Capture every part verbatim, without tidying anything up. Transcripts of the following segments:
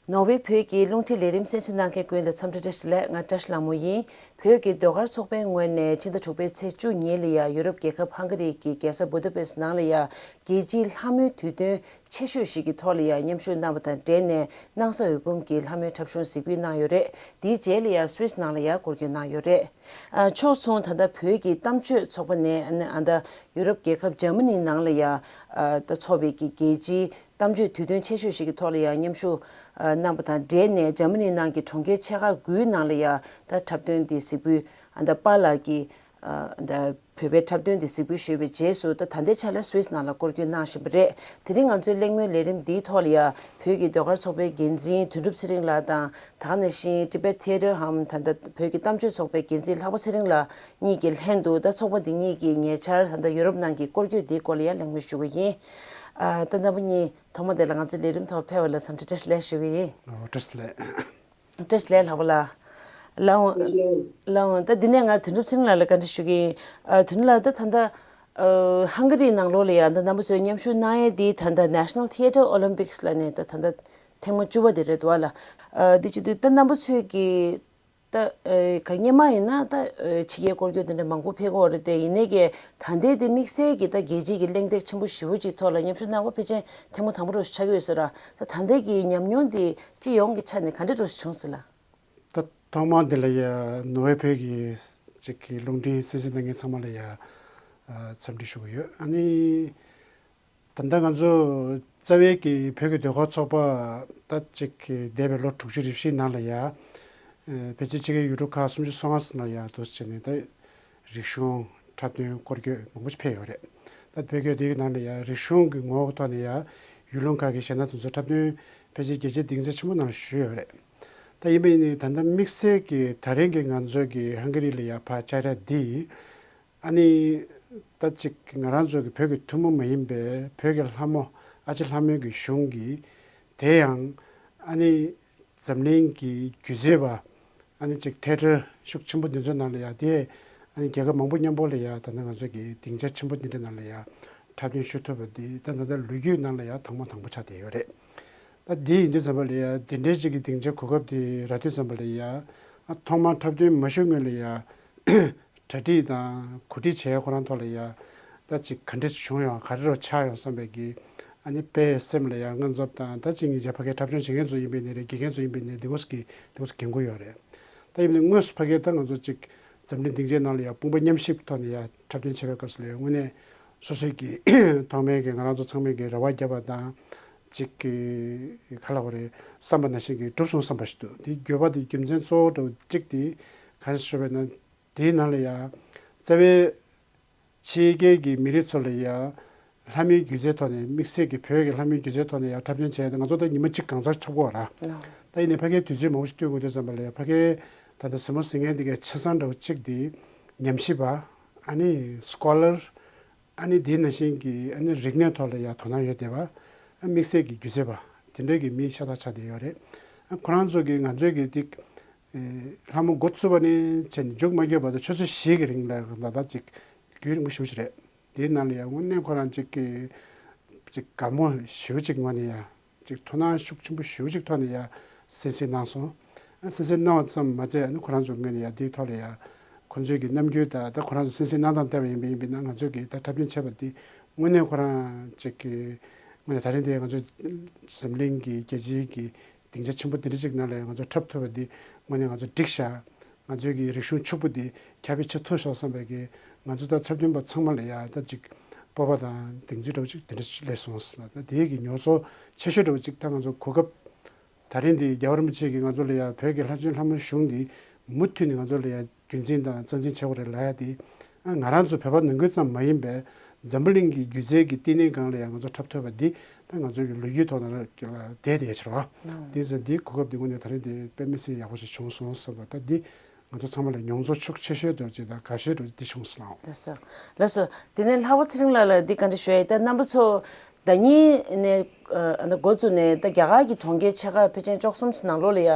ནོར་ཝེ་བོད་ཀྱི་རླུང་འཕྲིན་ལས་རིམ་གསན་གཟིགས་གནང་མཁན་ཀུན་ལ་འཚམས་འདྲི་བཀྲ་ཤིས་བདེ་ལེགས། ང་བཀྲ་ཤིས་ལྷ་མོ་ཡིན། བོད་ཀྱི་ཟློས་གར་ཚོགས་པའི་ངོས་ནས་ཕྱི་ཟླ་དྲུག་པའི་ཚེས་བཅུ་ཉིན་ལ་ཡ་ཡུ་རོབ་རྒྱལ་ཁབ་ཧང་ག་རི་གི་རྒྱལ་ས་བུ་ད་པེསྟ་ནང་ལ་ཡ་རྒྱལ་སྤྱིའི་ལྷ་མོའི་དུས་སྟོན་ཆེ་ཤོས་ཤིག་གི་ཐོག་ལ་ཡ་མཉམ་ཞུགས་གནང་བ་དང་འབྲེལ་ནས་སྣང་ས་འོད་འབུམ་གྱི་ལྷ་མོའི་འཁྲབ་གཞུང་གཟིགས་འབུལ་གནང་ཡོད་རེད། དེའི་རྗེས་ལ་ཡ་སུད་སི་ནང་ལ་ཡ་སྐོར་སྐྱོད་གནང་ཡོད་རེད། ཨ་ཕྱོགས་མཚུངས་ད་ལྟ་བོད་ཀྱི་གཏམ་བརྗོད་ཚོགས་པ་ནས་ཨ་ནི་ཨ་ད་ཡུ་རོབ་རྒྱལ་ཁབ་འཇར་མ་ནི་ནང་ལ་ཡ་ཨ་ད་འཚོགས་པའི་གི་རྒྱལ་སྤྱིའི་གཏམ་བརྗོད་དུས་སྟོན་ཆེ་ཤོས་ཤིག་གི་ཐོག་ལ་ཡང་མཉམ་ཞུགས་གནང་བ་དང་འབྲེལ་ནས་འཇར་མ་ནི་ནང་གི་གྲོང་ཁྱེར་ཆེ་ཁག་དགུའི་ནང་ལ་ཡང་ད་འཁྲབ་སྟོན་དེ་གཟིགས་འབུལ་ད་པཱ་ལགས་ཀྱིས་ད་བོད་པའི་འཁྲབ་སྟོན་དེ་གཟིགས་འབུལ་ཞུས་པའི་རྗེས་སུ་ད་ད་ལྟའི་ཆ་ལ་སུད་སི་ནང་ལ་སྐོར་སྐྱོད་གནང་བཞིན་པ་རེད། དེ་རིང་ང་ཚོའི་གླེང་མོལ་ལས་རིམ་འདིའི་ཐོག་ལ་ཡང་བོད་ཀྱི་ཟློས་གར་ཚོགས་པའི་འགན་འཛིན་དོན་གྲུབ་ཚེ་རིང་ལགས་དང་། ད་ག་ནང་བཞིན་Tibet Theatre Hum ད་ལྟ་བོད་ཀྱི་གཏམ་བརྗོད་ཚོགས་པའི་འགན་འཛིན་ལྷག་པ་ཚེ་རིང་ལགས་གཉིས་ཀྱི་ལྷན་དུ་ད་ཚོགས་པ་འདི་གཉིས་ཀྱིས་ཉེ་ཆར་ད་ལྟ་ཡུ་རོབ་ནང་གི་སྐོར་སྐྱོད་འདིའི་སྐོར་ལ་ཡང་གླེང་མོལ་ཞུ་གི་ཡིན། ཨ་ད་རྣམ་པ་གཉིས་ཐོག་མ་དེ་ལ་ང་ཚོའི་ལས་རིམ་ཐོག་ཕེབས་པ་ལ་འཚམས་འདྲི་བཀྲ་ཤིས་བདེ་ལེགས་ཞུ་གི་ཡིན། ཨོ་བཀྲ་ཤིས་བདེ་ལེགས། བཀྲ་ཤིས་བདེ་ལེགས་ལྷག་པ་ལགས། ལགས་འོང་། ལགས་འོང་། ད་འདི་ནས་ང་དོན་གྲུབ་ཚེ་རིང་ལགས་ལ་བཀའ་འདྲི་ཞུ་གི་ཡིན། ཨ་དོན་གྲུབ་ལགས་ད་ད་ལྟ་ཨ་ཧང་ག་རིའི་ནང་ལོགས་ལ་ཡང་ད་རྣམ་པ་ཚོས་མཉམ་ཞུགས་གནང་ཡས་འདི་ད་ལྟ་National Theatre Olympics ལབ་ནས་ད་ད་ལྟ་ཐེངས་མ་བཅུ་པ་དེ་རེད་འདུག་བ་ལ། ཨ་འདི་བྱེད་དུས་ད་རྣམ་པ་ཚོས་ཀྱི་ད་ཨ་ག་སྔོན་མ་ཡིན་ན་ད་ཨ་ཕྱི་རྒྱལ་སྐོར་སྐྱོད་དེ་འདྲ་མང་པོ་ཕེབས་ཀྱི་ཡོད་རེད་དེ། ཡིན་ནའི་ཀྱི་ད་ལྟའི་དེ་དམིགས་བསལ་གྱི་ད་རྒྱལ་སྤྱིའི་གི་གླེང་སྟེགས་ཆེན་པོ་ཞེ་པོ་ཅིག་ཐོག་ལ་མཉམ་ཞུགས་གནང་བ་ཕལ་ཆེར་ཐེངས་མ་དང་པོ་རུ་ཆགས་ཀྱི་ཡོད་ས་རེད། ད་ད་ལྟའི་གི་ཉམས་མྱོང་དེ་སྤྱི་ཡོངས་ཀྱི་ཆ་ནས་ག་འདྲ་རུ་བྱུང་སོང་ལགས། ད་ཐོག་མར་འདི་ལ་ཡ་ནོར་ཝེ་བོད་ཀྱི་ཅིག་གི་རླུང་འཕྲིན་གསན་གཟིགས་གནང་མཁན་ཚང་མ་ལ་ཡ་ཨ་འཚམས་འདྲི་ཞུ་གི་ཡོད། ཨ་ནི་ད་ལྟ་ང་ཚོ་རྩ་བའི་གི་བོད་ཀྱི་ཟློས་གར་ཚོགས་པ་ད་ཅིག་གི་འདས་པའི་ལོ་དྲུག་ཅུ་རེ་བཞིའི་ནང་ལ་ཡ་ཨ་ཕལ་ཆེར་ཕྱི་རྒྱལ་ཡུལ་གྲུ་ཁག་སུམ་ཅུ་སོ་ལྔ་ཙམ་ལ་ཡ་འདུག་སེ་བྱས་ནས་ད་རིག་གཞུང་འཁྲབ་སྟོན་སྐོར་སྐྱོད་མང་པོ་ཞིག་ཕེབས་ཡོད་རེད། ད་བོད་སྐད་དེའི་ནང་ལ་ཡང་རིག་གཞུང་གི་ངོ་བོ་ཐོག་ནས་ཡང་ཡུལ་ལུང་ཁག་གི་གཞས་སྣ་དེ་ཚོ་འཁྲབ་སྟོན་ཕལ་ཆེར་རྒྱལ་སྤྱིའི་སྡིངས་ཆ་ཆེན་པོ་ནང་ཞུས་ཡོད་རེད། ད་ཡིན་པ་ཡིན་ནའི་ད་ལྟ་དམིགས་བསལ་གྱི་ད་རིང་གི་ང་ཚོ་གི་ཧང་ག་རི་ལ་ཡང་ཕར་བཅར་ཡ་འདི་ཨ་ནི་ད་ཅིག་ང་རང་ཚོ་གི་བོད་ཀྱི་ཐུན་མོང་མ་ཡིན་པའི་བོད་ཀྱི་ལྷ་མོ་ཨ་ཅེ་ལྷ་མོའི་གི་གཞུང་གི་དེ་ཡང་ཨ་ནི་འཛམ་གླིང་གི་སྒྱུ་རྩལ་པ་ཨ་ནི་ཅིག་ཐེ་ཊར་ཤུགས་ཆེན་པོ་འདི་ཚོའི་ནང་ལ་ཡ་དེ་ཨ་ནི་རྒྱལ་ཁབ་མང་པོ་མཉམ་པོ་ལ་ཡ་ད་ནི་ང་ཚོ་གི་སྡིངས་ཆ་ཆེན་པོ་འདི་འདྲའི་ནང་ལ་ཡ་འཁྲབ་སྟོན་ཞུ་ཐུབ་པ་འདི་ད་ད་ལྟ་ལོ་རྒྱུས་ནང་ལ་ཡ་ཐོག་མ་དང་པོ་ཆགས་བསྡད་ཡོད་རེད། ད་འདི་ཡིན་དུས་ཙམ་པ་ལ་ཡ་འདི་འདྲའི་ཅིག་གི་སྡིངས་ཆ་གོ་སྐབས་འདི་རག་དུས་ཙམ་པ་ལ་ཡ་ཨ་ཐོག་མར་འཁྲབ་སྟོན་མ་ཞུ་སྔོན་ལ་ཡ་གྲ་སྒྲིག་དང་གོ་སྒྲིག་བྱས་ཁོ་རང་ཐོག་ལ་ཡ་ད་ཅིག་ག་འདྲ་བྱུང་ཡོང་ག་རེ་རོ་ཆགས་ཡོང་བསམ་པའི་གི་ཨ་ནི་དཔེ་སེམས་ལ་ཡ་དངངས་འཚབ་དང་ད་ཅིག་ངེད་ཅག་ཕ་གིར་འཁྲབ་སྦྱོང་བྱེད་མཁན་ཚོ་ཡིན་པའི་ནི་རེད། དགེ་རྒན་ཚོ་ཡིན་པའི་ནི་འདི་གོ་སི་གི་འདི་གོ་སི་འགན་ཁུར་ཡོད་རེད། ད་ཡིན་ནའི་དངོས་སུ་ཕ་གིར་ད་ང་ཚོ་ཅིག་འཛམ་གླིང་སྡིངས་ཆའི་ནང་ལ་ཡ་དཔུང་པ་མཉམ་གཤིབ་ཐོག་ནས་ཡ་འཁྲབ་སྟོན་བྱེད་པའི་སྐབས་སུ་ལ་ཡ་དངོས་གནས་སོ་སོའི་གི་ཐོག་མའི་གི་ང་རང་ཚོ་ཚང་མས་གི་རེ་བ་བརྒྱབ་པ་དང་ཅིག་གི་ག་ལ་བ་རེད་བསམ་པ་ནང་བཞིན་གི་འགྲུབ་སོང་བསམ་པ་ཞིག་འདུག་དེའི་དགོས་པ་དེ་རྒྱུ་མཚན་གཙོ་བོ་འདྲ་བོ་གཅིག་དེ་ག་རེ་ཞུ་བས་ན། དེའི་ནང་ལ་ཡ་རྩ་བའི་ཕྱི་རྒྱལ་གྱི་མི་རིགས་ཚོ་ལ་ཡ་ལྷ་མོའི་སྒྱུ་རྩལ་ཐོག་ནས་དམིགས་བསལ་གྱི་བོད་ཀྱི་ལྷ་མོའི་སྒྱུ་རྩལ་ཐོག་ནས་ཡ་འཁྲབ་སྟོན་བྱས་ཏེ་ང་ཚོ་ད་ཉི་མ་གཅིག་གང་ཚར་འཁྲབ་ཀྱི་ཡོད་ར། ད་ཡིན་ནའི་ཕ་གིའི་དུས་ཚོད་མང་པོ་ཞིག་སྟོན་དགོས་དུས་ཙམ་པ་ལ་ཡ་ཕ་གིའི་ད་ལྟ་ཟབ་མོ་ཟིན་མཁན་འདི་གའི་ཆ་ཚང་འདྲ་བོ་གཅིག་འདི་ཉམས་ཞིབ་པ་ཨ་ནི་སྐོ་ལར་ཨ་ནི་དེ་ནང་བཞིན་གྱི་ཨ་ནི་རིག་གནས་ཐོག་ལ་ཡ་དོ་སྣང་ཡོད་བསྡད་པ། ཨ་དམིགས་བསལ་གྱི་སྒྱུ་རྩལ་པ་དེ་འདྲ་གི་མི་ཤ་སྟག་ཆགས་བསྡད་ཡོད་རེད། ཨ་ཁོ་རང་ཚོ་གི་ང་ཚོའི་གི་ཏིག་ཨེ་ལྷ་མོ་འགོ་བཙུགས་པ་ནས་བྱས་ནས་མཇུག་མ་བསྐྱོད་བར་དུ་ཆུ་ཚོད་བཞི་གི་རིང་ལ་ད་ལྟ་ཅིག་རྒྱུན་རིང་པོ་ཞེ་པོ་ཅིག་རེད། དེའི་ནང་ལ་ཡང་དངོས་གནས་ཁོ་རང་ཅིག་གི་ཅིག་དགའ་མོ་ཞེ་པོ་ཅིག་ངོས་ནས་ཡ། ཅིག་ཐུགས་སྣང་ཤུགས་ཆེན་པོ་ཞེ་པོ་ཅིག་ཐོག་ནས་ཡ་གསན་གཟིགས་གནང་སོང་། ཨ་གསན་གཟིགས་གནང་བ་ཙམ་མ་ཟད་ཨ་ནི་ཁོ་རང་ཚོ་ངོས་ནས་ཡ་དེའི་ཐོག་ལ་ཡ་ཁོ་ཚོའི་གི་རྣམ་འགྱུར་དང་ད་ཁོ་རང་ཚོ་གསན་གཟིགས་གནང་སྟངས་བལྟས་པ་ཡིན་པ་ཡིན་པ་ན་ང་ཚོས་གི་ད་འཁྲབ་སྟོན་བྱས་པ་འདི་དངོས་གནས་ཁོ་རང་ཅིག་གི་དངོས་གནས་ད་རིང་འདི་ང་ཚོ་འཛམ་གླིང་གི་རྒྱལ་སྤྱིའི་གི་སྡིངས་ཆ་ཆེན་པོ་འདི་འདྲ་ཅིག་ནང་ལ་ཡ་ང་ཚོ་འཁྲབ་ཐུབ་པ་འདི་དངོས་གནས་ང་ཚོ་འགྲིག་ཤག་ང་ཚོའི་གི་རིག་གཞུང་ཕྱུག་པོ་འདི་ཁྱབ་སྤེལ་བྱེད་ཐུབ་ཤག་བསམ་པའི་གི་ང་ཚོ་ད་འཁྲབ་སྟོན་པ་ཚང་མ་ལ་ཡ་ད་ཅིག་སྤོབས་པ་དང་གདེང་ཚོད་འདྲ་བོ་ཅིག་དེ་འདྲ་ཞིག་སླེབས་སོང་ཟེར་ན། ད་དེའི་གི་མྱོང་ཚོར་ཆེ་ཤོས་འདྲ་བོ་ཅིག་ད་ང་ཚོ་གོ་སྐབས་ད་རིང་འདི་རྒྱལ་བ་རིན་པོ་ཆེ་གིས་ང་ཚོ་ལ་ཡ་བོད་ཀྱི་ལྷ་ཆེན་ལྷ་མོ་གཞུང་འདི་མུ་མཐུད་ནས་ང་ཚོ་ལ་ཡ་རྒྱུན་འཛིན་དང་རྩ་འཛིན་བྱེད་དགོས་རེད་ལབ་ཡ་དེ། ཨ་ང་རང་ཚོ་བོད་པ་ནང་ཁུལ་ཙམ་མ་ཡིན་པའི་འཛམ་བུ་གླིང་གི་སྒྱུ་རྩལ་གྱི་བསྟི་གནས་སྒང་ལ་ཡང་ང་ཚོ་འཁྲབ་ཐུབ་པ་འདི་ད་ང་ཚོ་གི་ལོ་རྒྱུས་ཐོག་ནས་བསྡད་བསྡད་ཕྱིར་བ། དེ་ཚོ་འདི་གོ་སྐབས་འདི་དངོས་གནས་ད་རིང་འདི་དཔེ་མི་སྲིད་ཡག་པོ་ཞིག་བྱུང་སོང་བསམ་པ་ད་འདི་ང་ཚོ་ཚང་མ་ལ་མྱོང་ཚོར་ཤུགས་ཆེ་ཤོས་འདྲ་བོ་ཅིག་དང་དགའ་ཤོས་འདྲ་བོ་འདི་བྱུང་སོང་ལགས། ལགས་སོ། ལགས་སོ། དེ་ནས་ལྷག་པ་ཚེ་རིང་ལགས་ལ་འདི་བཀའ་འདྲི་ཞུ་ཡ་ཡིན། ད་རྣམ་པ་ཚོ་ད་ཉིན་ནས་ཨ་ད་འགོ་བཙུགས་ནས་ད་རྒྱ་གར་གྱི་གྲོང་ཁྱེར་ཆེ་ཁག་ཕལ་ཆེར་བཅུ་གསུམ་ནང་ལོགས་ལ་ཡ་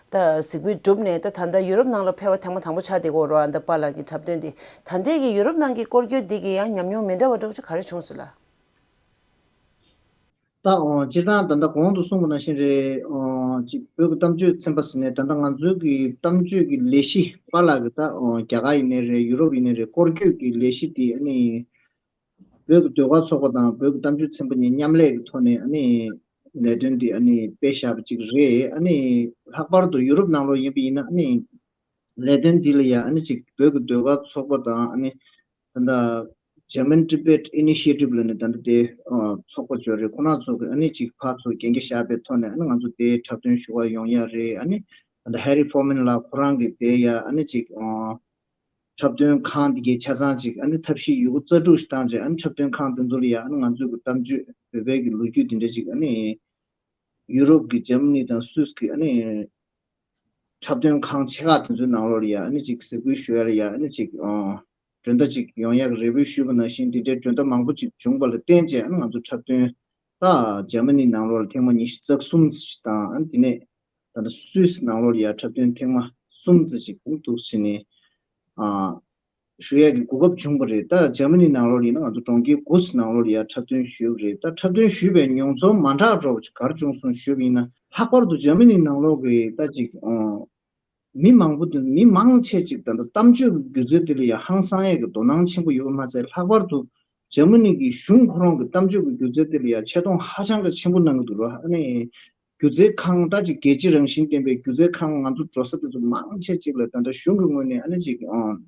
ད་གཟིགས་འབུལ་གྲུབ་ནས་ད་ད་ལྟ་ཡུ་རོབ་ནང་ལ་ཕེབས་པ་ཐེངས་མ་དང་པོ་ཆགས་བསྡད་ཀྱི་ཡོད་རེད། ཨ་ད་པཱ་ལགས་ཀྱི་འཁྲབ་སྟོན་འདི་ད་ལྟའི་གི་ཡུ་རོབ་ནང་གི་སྐོར་སྐྱོད་འདི་གི་ཡང་ཉམས་མྱོང་མི་འདྲ་བ་འདྲ་བོ་ཅིག་ག་རེ་བྱུང་སོང་ལགས། ད་ཨོ་སྤྱིར་བཏང་ད་ལྟ་གོང་དུ་གསུངས་པ་ནང་བཞིན་རེད། ཨོ་ ཅིག་བོད་ཀྱི་གཏམ་བརྗོད་ཚན་པ་ཟེར་ནས་ད་ལྟ་ང་ཚོའི་གི་གཏམ་བརྗོད་ཀྱི་ལས་གཞི་པཱ་ལགས་ཀྱི་ད་རྒྱ་གར་ཡིན་ནའི་རེད། ཡུ་རོབ་ཡིན་ནའི་རེད། སྐོར་སྐྱོད་ཀྱི་ལས་གཞི་དེ་ཨ་ནི་བོད་ཀྱི་ཟློས་གར་ཚོགས་པ་དང་བོད་ཀྱི་གཏམ་བརྗོད་ཚན་པ་གཉིས་མཉམ་ལས་ཀྱི་ཐོག་ནས་ཨ་ནི་ལས་དོན་འདི་ཨ་ནི་སྤེལ་བཞག་པ་ཅིག་རེད། ཨ་ནི་ལྷག་པར་དུ་ཡུ་རོབ་ནང་ལོགས་ཡིན་པ་ཡིན་ན་ཨ་ནི་ལས་དོན་འདི་ལ་ཡ་ཨ་ནི་ཅིག་བོད་ཀྱི་ཟློས་གར་ཚོགས་པ་དང་ཨ་ནི་ད་ལྟ་German Tibet Initiative ལ་ནི་ད་ལྟ་དེ་ཚོགས་པ་ཅིག་ཡོད་རེད། ཁོང་རྣམ་ཚོ་གི་ཨ་ནི་ཅིག་ཕར་ཚུར་གན་རྒྱ་བཞག་པའི་ཐོག་ནས་ཨ་ནི་ང་ཚོ་དེའི་འཁྲབ་སྟོན་ཞུ་བ་ཡོང་ཡ་རེད། ཨ་ནི་ད་ལྟ་Harry Foreman ལགས་ཁོ་རང་གི་དེ་ཡ་ཨ་ནི་ཅིག་འཁྲབ་སྟོན་ཁང་དེ་གའི་ཆ་ཚང་ཅིག་ཨ་ནི་ཐབས་ཤེས་ཡོད་རྒུ་རྩལ་སྤྲུགས་ཤིག་བཏང་རྗེས་ཨ་ནི་འཁྲབ་སྟོན་ཁང་དེ་ཚོ་ལ་ཡ་ཨ་ནི་ང་ཚོའི་གི་གཏམ་བརྗོད་བོད་པའི་གི་ལོ་རྒྱུས་དེ་འདྲ་ཅིག་ཨ་ནི་ཡུ་རོབ་ཀྱི་ཇར་མ་ནི་དང་སུད་སི་གི་ཨ་ནི་འཁྲབ་སྟོན་ཁང་ཆེ་ཁག་དེ་ཚོའི་ནང་ལོགས་ལ་ཡ་ཨ་ནི་ཅིག་གཟིགས་འབུལ་ཞུ་ཡ་ལ་ཡ་ཨ་ནི་ཅིག་ཨ་མགྲོན་བརྡ་ཅིག་ཡོང་ཡག་རེ་འབོད་ཞུས་པ་ནང་བཞིན་དེ་འདྲའི་མགྲོན་བརྡ་མང་པོ་ཅིག་བྱུང་བ་ལ་བརྟེན་བྱས་ཨ་ནི་ང་ཚོ་འཁྲབ་སྟོན་ད་ཇར་མ་ནི་ནང་ལོགས་ལ་ཐེངས་མ་ཉི་ཤུ་རྩ་གསུམ་ཅིག་དང་ཨ་ནི་དེ་ནས་ད་ལྟ་སུད་སི་ནང་ལོགས་ལ་ཡ་འཁྲབ་སྟོན་ཐེངས་མ་གསུམ་ཙམ་ཅིག་ཨ་ནི་འདུག་ཟེར་ནས་ཨ། ཞུ་ཡས་ཀྱི་གོ་སྐབས་བྱུང་བ་རེད། ད་ཇར་མ་ནི་ནང་ལོགས་ཡིན་ན་ང་ཚོ་གྲོང་ཁྱེར་དགུ་ནང་ལོགས་ལ་ཡ་འཁྲབ་སྟོན་ཞུས་པ་རེད། ད་འཁྲབ་སྟོན་ཞུས་པའི་མྱོང་ཚོར་མ་འདྲ་འདྲ་བོ་ཅིག་ག་རེ་བྱུང་སོང་ཞུས་པ་ཡིན་ན། ལྷག་པར་དུ་ཇར་མ་ནི་ནང་ལོགས་ཀྱི་ད་ཅིག་ཨང་། མི་མང་པོ་དེ་མི་མང་ཆེ་ཅིག་ད་ལྟ་གཏམ་བརྗོད་ཀྱི་སྒྱུ་རྩལ་དེ་ལ་ཡ་ཧང་སང་ཡས་ཀྱི་དོ་སྣང་ཆེན་པོ་ཡོད་པ་མ་ཟད། ལྷག་པར་དུ་ཇར་མ་ནི་གི་གཞུང་ཁོ་རང་གི་གཏམ་བརྗོད་ཀྱི་སྒྱུ་རྩལ་དེ་ལ་ཡ་ཆེ་མཐོང་ཧ་ཅང་གི་ཆེན་པོ་གནང་གི་འདུག་ར། ཨ་ནི་སྒྱུ་རྩལ་ཁང་ད་ཅིག་རྒྱལ་སྤྱི་རང་བཞིན་ལྡན་པའི་སྒྱུ་རྩལ་ཁང་ང་ཚོ་འགྲོ་ས་དེ་ཚོ་མང་ཆེ་ཅིག་ལ་ད་ལྟ་གཞུང་གི་ངོས་ནས་ཨ་ནི་ཅིག་ཨང་།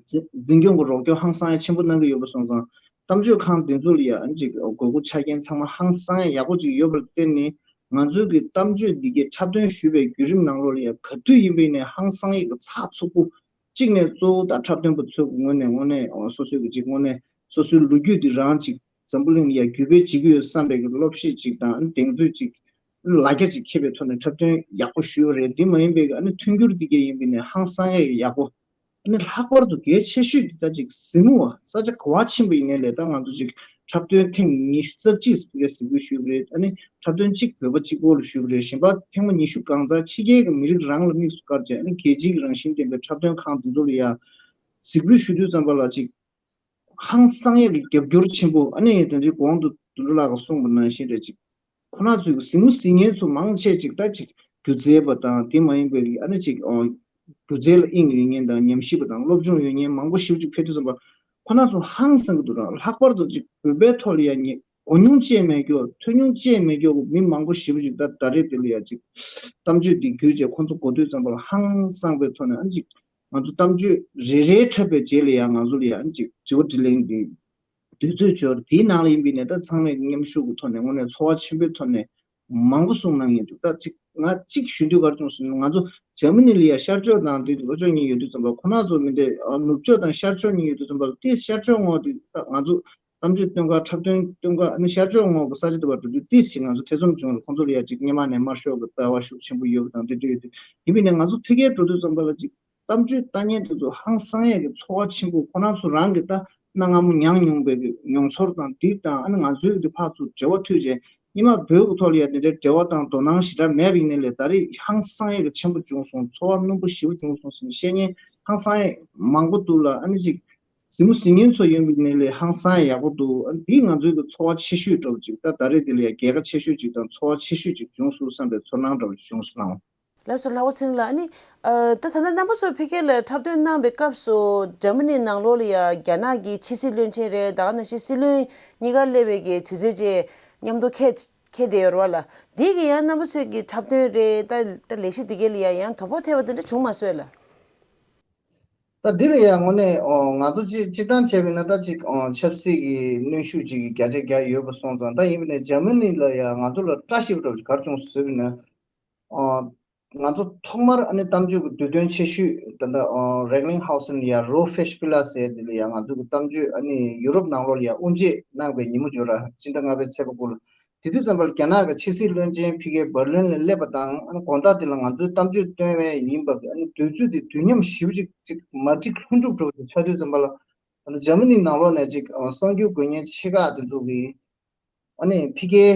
འཛིན་འཛིན་སྐྱོང་གི་རོགས་སྐྱོར་ཧང་སང་ཡ་ཆེན་པོ་གནང་གི་ཡོད་པ་སོང་ཙང་། གཏམ་བརྗོད་ཁང་དེ་ཚོ་ལ་ཡ་ཨ་ནི་ཅིག་དགོས་མཁོ་ཆ་རྐྱེན་ཚང་མ་ཧང་སང་ཡ་ཡག་པོ་ཅིག་ཡོད་པར་བརྟེན་ནས། ང་ཚོའི་གི་གཏམ་བརྗོད་འདི་གའི་འཁྲབ་སྟོན་ཞུས་པའི་བརྒྱུད་རིམ་ནང་ལོགས་ལ་ཡ་ག་དུས་ཡིན་པའི་ནས་ཧང་སང་ཡ་གི་ཚགས་ཚུད་པོ། གཅིག་ནས་གཙོ་བོ་དང་འཁྲབ་སྟོན་པ་ཚོའི་གི་ངོས་ནས་དངོས་གནས་སོ་སོའི་གི་ཅིག་དངོས་གནས་སོ་སོའི་ལོ་རྒྱུས་འདི་རང་ཅིག་འཛམ་བུ་གླིང་ལ་ཡ་བརྒྱུད་སྤེལ་བྱེད་ཀྱི་ཡོད་བསམ་པའི་གི་སློབ་གཤིས་ཅིག་དང་གདེང་ཚོད་ཅིག་ལ་རྒྱ་ཅིག་འཁྱེར་བའི་ཐོག་ནས་འཁྲབ་སྟོན་ཡག་པོ་ཞུས་པ་རེད། འདི་མ་ཡིན་པའི་གི་ཨ་ནི་མཐུན་འགྱུར་འདི་གའི་ཡིན་པའི་ནས་ཧང་སང་ཡ་ཡག་པོ། ཨ་ནི་ལྷག་པར་དུ་གལ་ཆེ་ཤོས་འདི་ད་ཅིག་གཟིགས་མོ་བ་ས་ཆ་ག་བ་ཕྱིན་པ་ཡིན་ནའི་ལས་ད་ང་ཚོ་ཅིག་འཁྲབ་སྟོན་ཐེངས་ཉི་ཤུ་རྩ་གཅིག་ཕ་གིར་གཟིགས་འབུལ་ཞུས་པ་རེད། ཨ་ནི་འཁྲབ་སྟོན་གཅིག་བོད་པ་གཅིག་པོ་ལ་ཞུས་པ་རེད། གཞན་པ་ཐེངས་མ་ཉི་ཤུ་གང་ཚང་ཕྱི་རྒྱལ་གྱི་མི་རིགས་རང་ལ་དམིགས་སུ་བཀར་བྱས་ཨ་ནི་རྒྱལ་སྤྱིའི་རང་བཞིན་ལྡན་པའི་འཁྲབ་སྟོན་ཁང་དེ་ཚོ་ལ་ཡ་གཟིགས་འབུལ་ཞུ་དུས་ཙམ་པ་ལ་ཅིག་ཧང་སང་ཡས་ཀྱི་རྒྱབ་སྐྱོར་ཆེན་པོ། ཨ་ནི་དེ་འདྲའི་གོང་དུ་དོན་གྲུབ་ལགས་ཀྱིས་གསུངས་པ་ནང་བཞིན་རེད། ཅིག་ཁོ་ན་ཚོའི་གཟིགས་མོ་གཟིགས་མཁན་ཚོ་མང་ཆེ་ཅིག་ད་ཅིག་སྒྱུ་རྩལ་པ་དང་དེ་མ་ཡིན་པའི་ཨ་ནི་ཅིག་ཨོ་སྒྱུ་རྩལ་ལ་དབྱིངས་ཡོད་མཁན་དང་ཉམས་ཞིབ་པ་དང་སློབ་སྦྱོང་ཡོད་མཁན་མང་པོ་ཞིག་ཅིག་ཕེབས་དུས་ཙམ་པ་ཁོ་ན་ཚོ་ཧང་སང་གི་འདུག་ར། ལྷག་པར་དུ་ཅིག་བོད་པའི་ཐོག་ལ་ཡ་ཉེ་གོ་མྱོང་བཅས་མེད་མཁན་ཐོས་མྱོང་བཅས་མེད་མཁན་མི་མང་པོ་ཞིག་ཅིག་ད་ད་རེས་དེ་ལ་ཡ་ཅིག་གཏམ་བརྗོད་འདི་བརྒྱུད་བྱས་ཁོ་ཚོ་གོ་དུས་ཙམ་པ་ལ་ཧང་སང་པའི་ཐོག་ནས་ཨ་ནི་ཅིག་ང་ཚོ་གཏམ་བརྗོད་རེ་རེ་འཁྲབ་པའི་རྗེས་ལ་ཡང་ང་ཚོ་ལ་ཡང་ཅིག་དྲི་བ་དྲིས་ལན་འདི་དུས་ཚོད་འབྱོར་དེའི་ནང་ལ་ཡིན་པའི་ནས་ད་ཚང་མས་མཉམ་ཞུགས་ཀྱི་ཐོག་ནས་དངོས་གནས་ཚོར་བ་ཆེན་པོའི་ཐོག་ནས་མང་པོ་གསུངས་གནང་ཡིན་འདུག་ད་ཅིག་ང་གཅིག་ཞུ་འདོད་ག་རེ་བྱུང་ཟེར་ན་ང་ཚོ་འཇར་མ་ནི་ལ་ཡ་ཤར་ཕྱོགས་དང་དེ་ལྷོ་ཕྱོགས་གཉིས་ཡོད་དུས་ཙམ་པ་ཁོ་ན་ཚོ་མི་འདྲ་ནུབ་ཕྱོགས་དང་ཤར་ཕྱོགས་གཉིས་ཡོད་དུས་ཙམ་པ་ལ་དེ་ཤར་ཕྱོགས་ངོས་དེ་ད་ང་ཚོ་གཏམ་བརྗོད་སྟོན་ཁ་འཁྲབ་སྟོན་སྟོན་ཁ་ཨ་ནི་ཤར་ཕྱོགས་ངོས་ཀྱི་ས་ཆ་དེ་བར་འགྲོ་དུས་ཏིས་ཞིག་ང་ཚོ་ཐེ་ཚོམ་བྱུང་ལ་ཁོང་ཚོ་ལ་ཡ་ཅིག་སྔོན་མ་ནས་དམར་ཤོག་གི་ལྟ་བ་ཤུགས་ཆེན་པོ་ཡོད་པ་དང་དེ་འདྲ་ཡོད་དུས་ཡིན་པས་ནས་ང་ཚོ་ཕ་གིར་འགྲོ་དུས་ཙམ་པ་ལ་ཅིག་གཏམ་བརྗོད་ལྟ་མཁན་དེ་ཚོ་ཧང་སང་ཡས་ཀྱི་ཚོར་བ་ཆེན་པོ་ཁོ་རང་ཚོ་རང་གི་ད་གནའ་སྔ་མོ་མྱངས་མྱོང་པའི་གི་མྱོང་ཚོར་དང་དེ་དང་ཨ་ནི་ང་ཚོའི་གི་ཕར་ཚུར་འབྲེལ་བ་མཐུད་བྱས་སྔོན་མ་བོད་ཀྱི་ཐོག་ལ་ཡ་དེ་འདྲའི་འབྲེལ་བ་དང་དོ་སྣང་ཞེ་དྲག་མེད་པ་ཡིན་ནའི་ལས་ད་རེས་ཧང་སང་ཡས་ཀྱི་ཆེན་པོ་བྱུང་སོང་། ཚོར་བ་རྣོན་པོ་ཞེ་པོ་བྱུང་སོང་ཟེར་ནས་བཤད་མཁན་ཧང་སང་ཡས་མང་པོ་འདུག་ལ་ཨ་ནི་ཅིག་གཟིགས་མོ་གཟིགས་མཁན་ཚོ་ཡོང་བའི་ནས་ལས་ཧང་སང་ཡག་པོ་འདུག་ཨ་འདིས་ང་ཚོའི་གི་ཚོར་བ་ཆེ་ཤོས་འདྲ་བོ་ཅིག་ད་ད་རེས་འདི་ལ་ཡ་རྒྱལ་ཁ་ཆེ་ཤོས་ཅིག་དང་ཚོར་བ་ཆེ་ཤོས་ཅིག་བྱུང་སོང་བསམ་པའི་ཚོར་སྣང་འདྲ་བོ་ཅིག་བྱུང་སོང་ལགས། ལགས་སོ་ལྷ་བ་ཚེ་རིང་ལགས། ཨ་ནི་ཨ་ད་ད་ལྟ་རྣམ་པ་ཚོ་ཕ་གི་ལ་འཁྲབ་སྟོན་གནང་བའི་སྐབས་སུ་འཇར་མ་ནི་ནང་ལོགས་ལ་ཡ་རྒྱ་ནག་གི་ཕྱི་སྲིད་བློན་ཆེན་རེད། ད་ག་ནང་བཞིན་སྲིད་བློན་གཉིས་ཀ་སླེབས་པའི་གི་དུས་ཚོད་ཅིག་མཉམ་དུ་འཁེལ་འཁེལ་བསྡད་ཡོད་རེད་བ་ལགས། འདི་གི་ཡང་རྣམ་པ་ཚོའི་གི་འཁྲབ་སྟོན་རེད་ད་ད་ལས་གཞི་འདི་གའི་ལ་ཡ་ཡང་དོ་ཕོག་ཐེབས་པ་དེ་འདྲ་བྱུང་མ་སོང་ལགས། ད་འདི་ལ་ཡང་དངོས་གནས་ཨོ་ང་ཚོ་སྤྱི་སྤྱིར་བཏང་བྱས་པ་ཡིན་ན་ད་ཅིག་ཨོ་ཆབ་སྲིད་ཀྱི་གནོན་ཤུགས་ཅིག་གི་བརྒྱ་ཆ་བརྒྱ་ཡོད་པ་སོང་ཙང་ད་ཡིན་པ་ནས་འཇར་མ་ནི་ལ་ཡང་ང་ཚོ་ལ་བཀྲ་ཤིས་པ་འདྲ་བོ་ཅིག་ག་རེ་བྱུང་ཟེར་བ་ཡིན་ན་ཨོ་ང་ཚོ་ཐོག་མར་ཨ་ནི་གཏམ་བརྗོད་ཀྱི་དུས་སྟོན་ཆེ་ཤོས་ད་ལྟ་ཨོ་རེག་ལིང་ཧའུ་སི་ལ་ཡང་རོ་ཧྥེ་ཤི་ཕི་ལ་ཟེར་འདི་ལ་ཡང་ང་ཚོ་གི་གཏམ་བརྗོད་ཨ་ནི་ཡུ་རོབ་ནང་ལོགས་ལ་ཡང་དབུ་འབྱེད་གནང་བའི་ཉིན་མོ་འབྱོར་ར་སྤྱི་ཟླ་ལྔ་པའི་ཚེས་པ་དགུ་ལ། དེ་དུས་ཙམ་པར་རྒྱ་ནག་གི་ཕྱི་སྲིད་བློན་ཆེན་ཕ་གིའི་འབར་ལིན་ལ་སླེབས་པ་དང་ཨ་ནི་དགོང་དག་དེ་ལ་ང་ཚོའི་གཏམ་བརྗོད་སྟོན་པའི་ཡིན་པ་ཨ་ནི་དུས་ཚོད་དེ་དུས་མཉམ་ཞེ་པོ་ཅིག་ཅིག་མ་འགྲིག་ལྷུན་གྲུབ་འགྲོ་བ་ཅིག་ཆགས་དུས་ཙམ་པ་ལ་ཨ་ནི་འཇར་མ་ནི་ནང་ལོགས་ནས་ཅིག་གསར་འགྱུར་འགོད་མཁན་ཆེ་ཁག་དེ་ཚོ་གིས་ཨ་ནི་ཕ་གིའི་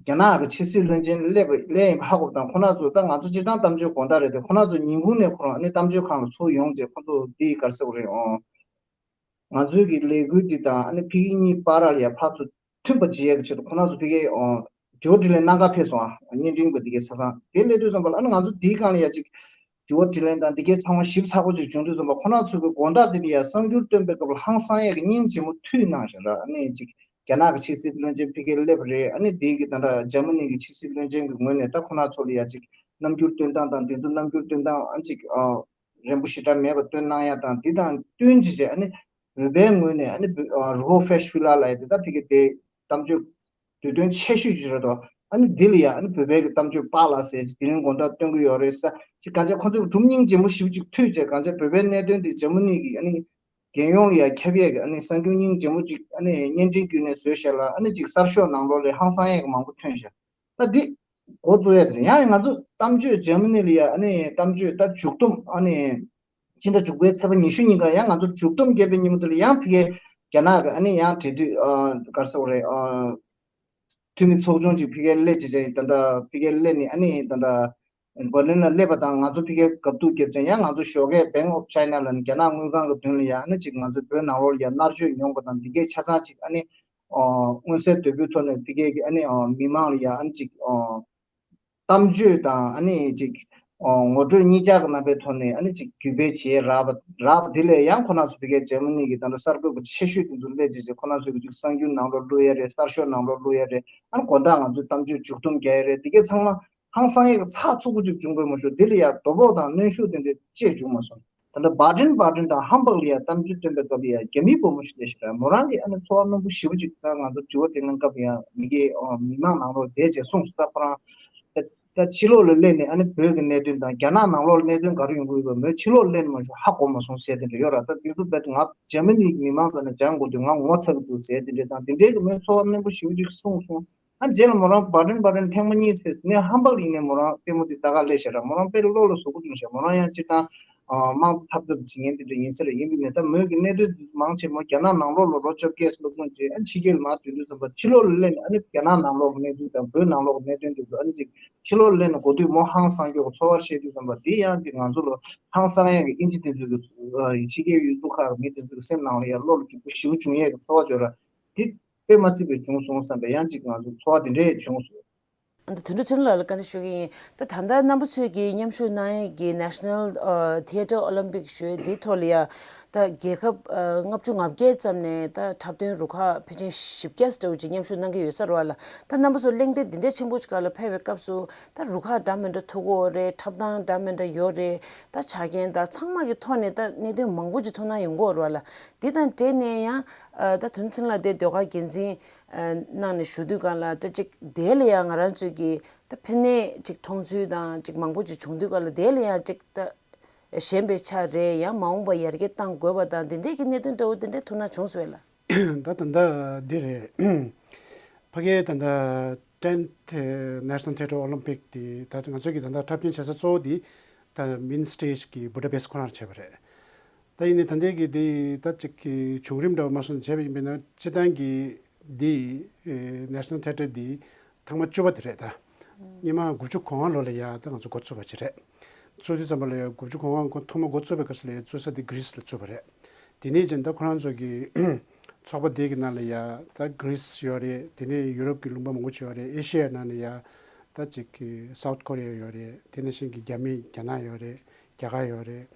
རྒྱ་ནག་གི་ཕྱི་སྲིད་བློན་ཆེན་སླེབས་པ་སླེབས་ཡིན་པ་ཧ་གོ་བ་དང་ཁོ་རང་ཚོ་ད་ང་ཚོ་སྤྱིར་བཏང་གཏམ་བརྗོད་དགོང་དག་རེད་དེ་ཁོ་རང་ཚོ་ཉིན་གུང་ནས་ཁོ་རང་ཨ་ནི་གཏམ་བརྗོད་ཁང་ལ་ཚུར་ཡོང་རྗེས་ཁོ་ཚོ་འདི་ག་རེ་ཟེར་དགོས་རེད་ཨོ། ང་ཚོའི་གི་ལས་འགུལ་འདི་དང་ཨ་ནི་ཕ་གི་གཉིས་བར་ལ་ཡ་ཕར་ཚུར་མཐུན་པ་བྱེད་ཡག་གི་ཆེད་དུ་ཁོ་རང་ཚོ་ཕ་གིའི་ཨོ་ དྲི་བ་དྲིས་ལན་གནང་ག་ཕེབས་སོང་ཨ། བརྙན་འཕྲིན་པ་འདི་གའི་ཆ་ཚང་དེ་སླེབས་དུས་ཙམ་པ་ལ་ཨ་ནི་ང་ཚོ་འདིའི་སྒང་ལ་ཡ་ཅིག་དྲི་བ་དྲིས་ལན་དང་འདི་གའི་ཚང་མ་ཞིབ་ཚགས་པོ་ཅིག་བྱུང་དུས་ཙམ་པ་ཁོ་ན་ཚོ་གི་དགོང་དག་འདི་ལ་ཡ་གསར་འགྱུར་སྟོན་པའི་སྐབས་ལ་ཧང་སང་ཡས་ཀྱི་སྙིང་རྗེ་མོ་མཐུད་གནང་བཞིན་ར། ཨ་ནི་ཅིག་རྒྱ་ནག་གི་ཕྱི་སྲིད་བློན་ཆེན་ཕ་གིར་སླེབས་པ་རེད། ཨ་ནི་འདི་གི་ད་ལྟ་འཇར་མ་ནི་གི་ཕྱི་སྲིད་བློན་ཆེན་གྱི་ངོས་ནས་ད་ཁོ་ན་ཚོ་ལ་ཡ་ཅིག་རྣམ་འགྱུར་སྟོན་སྟངས་དང་འདི་ཚོ་རྣམ་འགྱུར་སྟོན་སྟངས་ཨ་ཅིག་རན་པོ་ཞེ་དྲག་མེད་པ་སྟོན་གནང་ཡ་དང་འདི་དང་བསྟུན་བྱས་བྱས་ཨ་ནི་བོད་པའི་ངོས་ནས་ཨ་ནི་བོད་ཨ་རུ་ཧོ་ཧྥེ་ཤི་ཧྥི་ལ་ལབ་ཡ་དེ་ད་ཕ་གི་དེ་གཏམ་བརྗོད་དུས་སྟོན་ཆེ་ཤོས་ཅིག་རེད་དོ། ཨ་ནི་འདི་ལ་ཡ་ཨ་ནི་བོད་པའི་གི་གཏམ་བརྗོད་པཱ་ལགས་ཟེར་དེ་རིང་དགོང་དག་སྟོན་གི་ཡོད་རེད་ས་ཅིག་གང་ཅི་ཁོ་ཚོས་གྲུབ་སྙིང་རྗེ་མོ་ཞེ་པོ་ཅིག་མཐུད་བྱས་གང་ཅི་བོད་པའི་གནད་དོན་འདི་འཇར་མ་ནི་གི་ཨ་ནི་རྒྱལ་ཡོངས་ལ་ཡ་ཁྱབ་ཡས་གི་ཨ་ནི་གསར་འགྱུར་སྙིང་རྗེ་མོ་ཅིག་ཨ་ནི་བརྙན་འཕྲིན་བརྒྱུད་ནས་བཟོས་བཞག་ལ་ཨ་ནི་ཅིག་གསར་ཤོག་ནང་ལོགས་ལ་ཧང་སང་ཡས་གི་མང་པོ་ཐོན་བཞག་ད་འདི་འགོ་བཙུགས་ཡ་དེ་རེད། ཡང་ང་ཚོ་གཏམ་བརྗོད་འཇར་མ་ནི་ལ་ཡ་ཨ་ནི་གཏམ་བརྗོད་ད་མཇུག་སྡོམ་ཨ་ནི་ཕྱི་ཟླ་དྲུག་པའི་ཚེས་པ་ཉི་ཤུ་ཉིན་ཀ་ཡང་ང་ཚོ་མཇུག་སྡོམ་བརྒྱབ་པའི་ཉིན་མོ་དེ་ལ་ཡང་ཕ་གིའི་རྒྱ་ནག་གི་ཨ་ནི་ཡང་འབྲེལ་མཐུད་ཨ་ག་རེ་ཟེར་དགོས་རེད། ཨ་འཐུས་མི་ཚོགས་ཆུང་ཅིག་ཕ་གིར་སླེབས་བྱས་ད་ལྟ་ཕ་གིར་སླེབས་ནས་ཨ་ནི་ད་ལྟ་འབར་ལིན་ལ་སླེབས་པ་དང་ང་ཚོ་ཕ་གིར་བཀའ་བསྡུར་བརྒྱབ་ཙང་ཡང་ང་ཚོ་ཞོགས་ཀས་Bank of China ལ་ནི་རྒྱ་ནག་དངུལ་ཁང་གི་མདུན་ལ་ཡ་ཨ་ནི་ཅིག་ང་ཚོའི་བོད་ནང་ལོགས་ལ་ཡ་མནར་གཅོད་མྱོང་པ་དང་འདི་གའི་ཆ་ཚང་ཅིག་ཨ་ནི་ཨོ་མངོན་གསལ་དོད་པོའི་ཐོག་ནས་ཕ་གིའི་གི་ཨ་ནི་ཨོ་མི་མང་ལ་ཡ་ཨ་ནི་ཅིག་ཨོ་གཏམ་བརྗོད་དང་ཨ་ནི་ཅིག་ཨོ་ངོ་སྤྲོད་གཉིས་ཆ་གི་རྣམ་པའི་ཐོག་ནས་ཨ་ནི་ཅིག་བརྒྱུད་སྤེལ་བྱེད་རག་པ་རག་པ་དེ་ལས་ཡང་ཁོ་རང་ཚོ་ཕ་གིའི་འཇར་མ་ནི་གི་ད་ལྟ་གསར་འགོད་པ་ཆེ་ཤོས་དེ་ཚོ་སླེབས་བྱས་བྱས་ཁོ་རང་ཚོའི་གི་ཅིག་གསར་འགྱུར་ནང་ལོགས་བླུགས་ཡ་རེད། གསར་ཤོག་ནང་ལོགས་བླུགས་ཡ་རེད། ཨ་ནི་དགོང་དག་ང་ཚོའི་གཏམ་བརྗོད་མཇུག་སྡོམ་རྒྱག་ཡ་རེད། དེ་གའི་ཚང་མ་ཧང་སང་ཡས་ཀྱི་ཚགས་ཚུད་པོ་ཅིག་བྱུང་དགོས་མ་ཞུ་འདི་ལ་ཡ་དོ་ཕོག་དང་གནོན་ཤུགས་དེ་འདྲ་ཅིག་བྱུང་མ་སོང་། ད་ལྟ་བྷ་ཏིན་བྷ་ཏིན་དང་ཧམ་བྷག་ལ་ཡ་གཏམ་རྒྱུད་སྟོན་པའི་སྐབས་ལ་ཡ་རྒྱ་མི་བུ་མོ་ཞིག་ལས་ཤིག་ར་མོ་རང་གིས་ཨ་ནི་ཚོར་བ་རྣོན་པོ་ཞེ་པོ་ཅིག་ད་ང་ཚོ་དྲི་བ་དྲིས་ལན་སྐབས་ལ་ཡ་མི་སྒེར་མི་མང་ནང་ལོགས་བསྡད་བྱས་གསུངས་སོང་། ད་ཁོ་རང་ད་ད་ཕྱི་ལོགས་ལ་སླེབས་ནས་ཨ་ནི་བོད་ཀྱི་གནད་དོན་དང་རྒྱ་ནག་ནང་ལོགས་ལ་གནད་དོན་ག་རེ་ཡོང་གི་ཡོད་པ་མོས་ཕྱི་ལོགས་ལ་སླེབས་ནས་མ་ཞུ་ཧ་གོ་མ་སོང་ཟེར་དེ་འདྲ་ཡོད་ར། ད་དེ་ཚོ་རྦད་དེ་ང་འཇར་མ་ནི་གི་མི་མང་ཚོ་ནས་སྦྱང་དགོས་དུས་ང་ངོ་ཚ་གི་འདུག་ཟེར་དེ་འདྲ་དང་དེ་འདྲའི་གི་མོས་ཚོར་བ་རྣོན་པོ་ཞེ་པོ་ཅིག་གསུངས་སོང་། ཨ་རྗེས་ལ་མོ་རང་བྷ་ཏིན་བྷ་ཏིན་ཐེངས་མ་གཉིས་ཚེ་ནས་ཧམ་བྷག་ཡིན་ནས་མོ་རང་ལྟད་མོ་དེ་ལྟ་ག་སླེབས་ཤག་ར། མོ་རང་དཔེ་བློ་ལ་ཟུག་པོ་བྱུང་ཤག་མོ་རང་ཡང་སྤྱིར་བཏང་དམངས་གཙོ་འཐབ་རྩོད་བྱེད་མཁན་དེ་འདྲ་ཡིན་ས་རེད། ཡིན་པ་ནས་ད་མོས་ཀྱི་གནད་དོན་དེ་མང་ཆེ་མོ་རྒྱ་ནག་ནང་ལོགས་ལ་ལོ་བཅོ་བརྒྱད་སློབ་སྦྱོང་བྱས་ཨ་ཕྱི་རྒྱལ་ལ་མར་ཐོན་དུས་ཙམ་པ་ཕྱི་ལོགས་ལ་སླེབས་ནས་ཨ་ནི་རྒྱ་ནག་ནང་ལོགས་ཀྱི་གནད་དོན་དང་བོད་ནང་ལོགས་ཀྱི་གནད་དོན་དེ་ཚོ་ཨ་ནི་ཅིག་ཕྱི་ལོགས་ལ་སླེབས་ནས་གོ་དུས་མོ་ཧང་སང་རྒྱུ་གི་ཚོར་བ་བཤད་དུས་ཙམ་པ་དེ་ཡང་ཅིག་ང་ཚོ་ལ་ཧང་སང་ཡས་ཀྱི་ཨིན་ཇི་དེ་ཚོ་གི་ཕྱི་རྒྱལ་ཡུལ་གྲུ་ཁག་གི་མི་དེ་ཚོ་གི་སེམས་ནང་ལ་ཡང་བློ་ལ་འཇུག་པོ་ཞེ་པོ་བྱུང་ཡས་ཀྱི་ཚོར་བ་བྱུང་ར། དེ་དཔེ་མ་སྲིད་པའི་བྱུང་སོང་བསམ་པའི་ཡང་ཅིག་ང་ཚོ་ཚོར་བ་དེ་འདྲས་བྱུང་སོང་། ཨ་ད་དོན་གྲུབ་ཚེ་རིང་ལགས་ལ་བཀའ་འདྲི་ཞུ་གི་ཡིན། ད་ད་ལྟ་རྣམ་པ་ཚོས་ཀྱིས་མཉམ་ཞུགས་གནང་ཡས་ཀྱི་National Theatre Olympic ཞུ་ཡས་འདིའི་ཐོག་ལ་ཡ་ད་རྒྱལ་ཁབ་ལྔ་བཅུ་ང་བརྒྱད་ཙམ་ནས་ད་འཁྲབ་སྟོན་རུ་ཁག་ཕལ་ཆེར་བཞི་བརྒྱ་ཙམ་འདྲ་བོ་ཅིག་མཉམ་ཞུགས་གནང་གི་ཡོད་ས་རེད་བ་ལ། ད་རྣམ་པ་ཚོ་གླེང་སྟེགས་འདི་འདྲས་ཆེན་པོ་ཅིག་སྒང་ལ་ཕེབས་པའི་སྐབས་སུ་ད་རུ་ཁག་འདྲ་མི་འདྲ་ཐུག་གི་ཡོད་རེད། འཁྲབ་སྟངས་འདྲ་མི་འདྲ་ཡོད་རེད། ད་ཆ་རྐྱེན་ད་ཚང་མ་གི་ཐོག་ནས་ད་གནད་དོན་མང་པོ་ཅིག་ཐུག་སྣང་ཡོང་གི་ཡོད་རེད་བ་ལ། འདི་དང་འབྲེལ་ནས་ཡང་ད་དོན་ཚན་ལ་དེ་ཟློས་གར་འགན་འཛིན་གནང་ནས་ཞུ་དུས་སྒང་ལ་ད་ཅིག་དེ་ལ་ཡང་ང་རང་ཚོས་ཀྱི་ད་ཕན་ནས་ཅིག་མཐོང་ཚུལ་དང་ཅིག་མང་པོ་ཅིག་བྱུང་དུས་སྒང་ལ་དེ་ལ་ཡང་ཅིག་ད་ཞན་པའི་ཆ་རེད། ཡང་མ་འོངས་པ་ཡར་རྒྱས་གཏང་དགོས་པ་དང་དེ་འདྲས་ཀྱི་གནད་དོན་འདྲ་བོ་དེ་འདྲས་ཐུག་སྣང་བྱུང་སོང་བས་ལ། ད་ད་ལྟ་འདི་རེད། ཕ་གིའི་ད་ལྟ་Tenth National Theatre Olympic དེ་ད་ང་ཚོས་ཀྱི་ད་ལྟ་འཁྲབ་སྟོན་བྱེད་ས་གཙོ་བོ་དེ་ད་main stage གི་Budapest ཁོ་རང་བྱས་པ་རེད། ད་ཡིན་ནའི་ད་ལྟའི་གི་དེ་ད་ཅིག་གི་བྱུང་རིམ་འདྲ་བོ་མ་སོང་བྱས་པ་ཡིན་པས་ན་སྤྱིར་བཏང་གི་དེ་National Theatre དེ་ཐེངས་མ་བཅུ་པ་དེ་རེད་ད། སྔོན་མ་དགུ་བཅུ་གོ་ལྔ་ལོ་ལ་ཡ་ད་ང་ཚོ་འགོ་བཙུགས་པ་ཅིག་རེད། བཙུགས་དུས་ཙམ་པ་ལ་ཡ་དགུ་བཅུ་གོ་ལྔ་ཐོག་མ་འགོ་བཙུགས་པའི་སྐབས་སུ་ལ་ཡ་བཙུགས་ས་དེ་Greece ལ་བཙུགས་པ་རེད། དེ་ནས་ཅིག་ད་ཁོ་རང་ཚོ་གི་ཚོགས་པ་དེ་གི་ནང་ལ་ཡ་ད་Greece ཡོད་རེད། དེ་ནས་ཡུ་རོབ་ཀྱི་ལུང་པ་མང་པོ་ཅིག་ཡོད་རེད། ཨེ་ཤི་ཡའི་ནང་ལ་ཡ་ད་ཅིག་གི་South Korea ཡོད་རེད། དེ་ནང་བཞིན་གྱི་རྒྱ་མི་རྒྱ་ནག་ཡོད་རེད། རྒྱ་གར་ཡོད་རེད།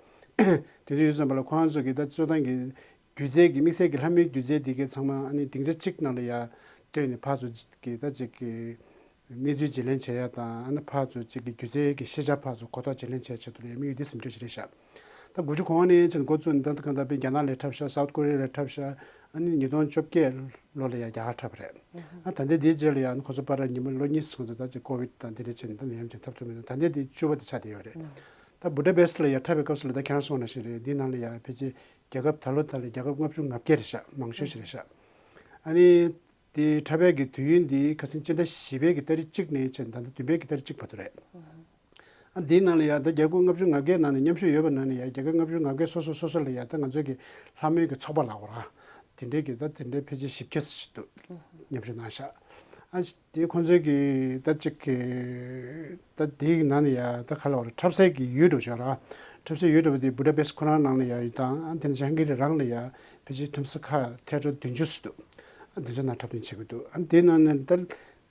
དེ་ཚོ་ཡོད་ཙམ་པ་ལ་ཁོ་རང་ཚོ་གི་ད་སྤྱིར་བཏང་གི་སྒྱུ་རྩལ་གྱི་དམིགས་བསལ་གྱི་ལྷ་མོའི་སྒྱུ་རྩལ་འདི་གའི་ཚང་མ་ཨ་ནི་སྡིངས་ཆ་གཅིག་ནང་ལ་ཡ་བཏོན་ནས་ཕར་ཚུར་གྱི་ད་ཅིག་གི་གནས་ཚུལ་བརྗེ་ལེན་བྱེད་ཡ་དང་ཨ་ནི་ཕར་ཚུར་ཅིག་གི་སྒྱུ་རྩལ་གྱི་ཤེས་བྱ་ཕར་ཚུར་གོ་རྟོགས་བརྗེ་ལེན་བྱེད་ཡ་ཆེད་དུ་ལ་ཡ་དམིགས་ཡུལ་འདི་ཟིན་བྲིས་ཞིག་རེད་ཤག་ད་དགུ་བཅུ་གོ་ལྔ་ནས་ཕྱིན་འགོ་བཙུགས་ནས་ད་ལྟ་གང་ལྟར་དཔེ་རྒྱ་ནག་ལ་འཁྲབ་ཤག South Korea ལ་འཁྲབ་ཤག་ཨ་ནི་ཉིས་སྟོང་བཅོ་བརྒྱད་ལོ་ལ་ཡ་རྒྱ་གར་འཁྲབ་པ་རེད། ཨ་ད་ལྟའི་འདིའི་རྗེས་ལ་ཡ་ཨ་ནི་ཁོ་ཚོ་པར་ཉི་མ་ལོ་གཉིས་སུ་ང་ཚོ་ད་ཅིག་ཀོ་ཝིད་དང་འདི་འདྲ་བྱས་ནས་ད་ནད་ཡམས་ཅན་འཐབ་ཐུབ་མེད་ད་ལྟའི་འདི་བཅུ་པ་དེ་ཆགས་བསྡད་ཡོད་རེད། ད་བུ་ད་པེ་སི་ལ་ཡ་འཁྲབ་པའི་སྐབས་སུ་ལ་ད་ཁྱེད་རང་གསུངས་ནང་བཞིན་རེད། འདི་ནང་ལ་ཡ་ཕལ་ཆེར་རྒྱལ་ཁབ་ད་ལོ་ད་ལ་རྒྱལ་ཁབ་ལྔ་བཅུ་ང་བརྒྱད་རེད་ཤག་མང་ཤོས་ཤིག་རེད་ཤག་ཨ་ནི་དེ་འཁྲབ་པའི་གི་དུས་ཡུན་འདི་ཁ་སང་སྤྱི་ཟླ་བཞི་པའི་གི་ཏ་རིག་གཅིག་ནས་བྱས་ནས་ད་ལྟ་བདུན་པའི་གི་ཏ་རིག་གཅིག་བར་དུ་རེད། ཨ་འདིའི་ནང་ལ་ཡ་ད་རྒྱལ་ཁབ་ལྔ་བཅུ་ང་བརྒྱད་ནང་ནས་མཉམ་ཞུགས་ཡོད་པ་ནང་ནས་ཡ་རྒྱལ་ཁབ་ལྔ་བཅུ་ང་བརྒྱད་སོ་སོ་སོ་སོ་ལ་ཡ་ད་ང་ཚོའི་གི་ལྷ་མོའི་གི་ཚོགས་པ་ལབ་དགོས་ར། དེ་འདྲའི་གི་ད་དེ་འདྲའི་ཕལ་ཆེར་བཞི་བརྒྱ་ཞིག་འདུག་མཉམ་ཞུགས་གནང་ཤག་ཨ་དེ་ཁོང་ཚོའི་གི་ད་ཅིག་གི་ད་དེའི་ནང་ནས་ཡ་ད་ག་ལབ་དགོས་རེད། འཁྲབ་སའི་གི་ཡུལ་འདྲ་བོ་ཅིག་ར། འཁྲབ་སའི་ཡུལ་འདྲ་བོ་དེ་བུ་ད་པེ་སི་ཁོ་རང་ནང་ལ་ཡ་ཡོད་དང་ཨ་དེ་ནས་ཧང་གི་རི་རང་ལ་ཡ་ཕལ་ཆེར་འཁྲབ་ས་ཁག་ཐེ་ཊར་བདུན་ཅུ་ཙམ་འདུག་ཨ་བདུན་ཅུ་ནང་འཁྲབ་སྟོན་བྱེད་ཀྱི་འདུག་ཨ་དེའི་ནང་ནས་ད་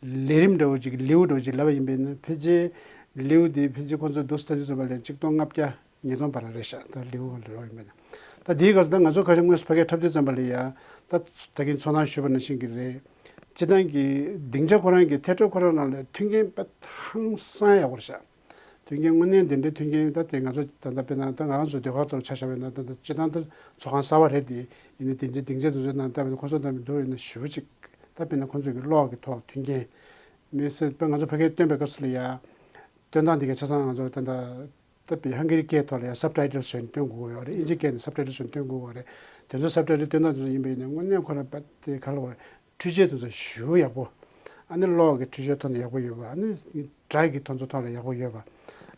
ལས་རིམ་འདྲ་བོ་ཅིག་ལེའུ་འདྲ་བོ་ཅིག་ལབ་པ་ཡིན་པས་ན། ཕལ་ཆེར་ལེའུ་དེ་ཕལ་ཆེར་ཁོང་ཚོས་བསྡུ་ས་ལྟ་དུས་ཙམ་པ་ལ་ཆིག་སྟོང་ལྔ་བརྒྱ་ཉིས་སྟོང་བར་རེད་ཤག་ད་ལེའུ་ལ་ལོག་ཡིན་པས་ན། ད་དེའི་སྐབས་སུ་ད་ང་ཚོ་ཁ་ཤས་དངོས་སུ་ཕ་གིར་འཁྲབ་དུས་ཙམ་པ་ལ་ཡ། ད་ད་གིན་ཚོར་སྣང་ཞུས་པ་ནང་བཞིན་གྱི་རེད། སྤྱིར་བཏང་གི་སྡིངས་ཆ་ཁོ་རང་གི་ཐལ་སྒྲོག་ཁོ་རང་ནང་ལ་མཐུན་རྐྱེན་དཔེ་ཧང་སང་ཡག་པོ་རེད་ཤག་མཐུན་རྐྱེན་དངོས་གནས་འདི་འདྲའི་མཐུན་རྐྱེན། ད་དེ་ང་ཚོ་ད་ལྟ་དཔེར་ན་ད་ང་རང་ཚོ་ཟློས་གར་ཐོག་ཆ་བཞག་པ་ཡིན་ན། ད་ལྟ་སྤྱིར་བཏང་ད་ཚོགས་ཁང་གསར་པ་རེད་དེ། ཡིན་ནའི་སྡིངས་ཆ་སྡིངས་ཆ་དེ་ཚོའི་ནང་ལྟ་བ་ཡིན་ན། ཁོ་ཚོ་དང་མི་འདུག་ཡིན་ན་ཞེ་པོ་ཅིག་ད་དཔེར་ན་ཁོ་ཚོ་གི་གློག་གི་ཐོག་མཐུན་རྐྱེན། མི་སེར་དཔེ་ང་ཚོ་ཕ་གིར་སྟོན་པའི་སྐབས་སུ་ལ་ཡ། སྟོན་སྟངས་འདི་གའི་ཆ་ཚང་ང་ཚོ་ད་ལྟ་ད་དཔེ་ཧང་གི་རི་སྐད་ཐོག་ལ་ཡ་སབ་ཊའི་ཊལ་བཟོས་ནས་སྟོན་དགོས་ཀྱི་ཡོད་རེད། ཨིན་ཇི་སྐད་ནས་སབ་ཊའི་ཊལ་བཟོས་ནས་སྟོན་དགོས་ཀྱི་ཡོད་རེད། དེ་ཚོ་སབ་ཊའི་ཊལ་སྟོན་སྟངས་དེ་ཚོ་ཡིན་པ་ཡིན་ན་དངོས་གནས་ཁོ་རང་དཔེ་དེ་ག་ལ་བ་རེད། འཕྲུལ་ཆས་དེ་ཚོ་ཞེ་པོ་ཡག་པོ། ཨ་ནི་གློག་གི་འཕྲུལ་ཆས་ཐོག་ནས་ཡག་པོ་ཡོད་པ། ཨ་ནི་སྒྲ་གི་ཐོག་ཚོ་ཐོག་ལ་ཡག་པོ་ཡོད་པ།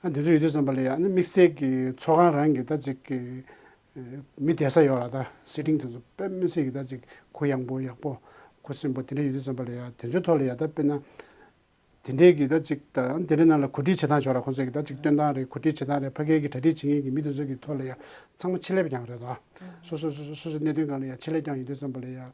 ཨ་འདི་ཚོ་ཡོད་དུས་ཙམ་པ་ལ་ཡ། ཨ་ནི་དམིགས་བསལ་གྱི་ཚོགས་ཁང་རང་གི་ད་ཅིག་གི་མི་བསྡད་ས་ཡོད་ལ། ད་སི་ཊིང་དེ་ཚོ་དཔེ་མི་སྲིད་ཀྱི་ད་ཅིག་གུ་ཡངས་པོ་ཡག་པོ་གུ་སིམ་པོ་དེ་འདྲ་ཡོད་དུས་ཙམ་པ་ལ་ཡ། དེ་ཚོའི་ཐོག་ལ་ཡ་ད་དཔེར་ན། དེ་འདྲའི་གི་ད་ཅིག་ད་དེ་འདྲའི་ནང་ལ་གོ་སྒྲིག་བྱེད་སྟངས་ཅིག་ཡོད་ལ། ཁོང་ཚོས་གི་ད་ཅིག་སྟོན་སྟངས་རེད། གོ་སྒྲིག་བྱེད་སྟངས་རེད། ཕ་གིའི་གི་གྲ་སྒྲིག་བྱེད་མཁན་གྱི་མི་དེ་ཚོ་གི་ཐོག་ལ་ཡ་ཚང་མ་ཆེད་ལས་པ་རྐྱང་རེད་དོ། སོ་སོ་སོ་སོ་སོ་སོའི་གནད་དོན་སྒང་ལ་ཡ་ཆེད་ལས་རྐྱང་ཡིན་དུས་ཙམ་པ་ལ་ཡ།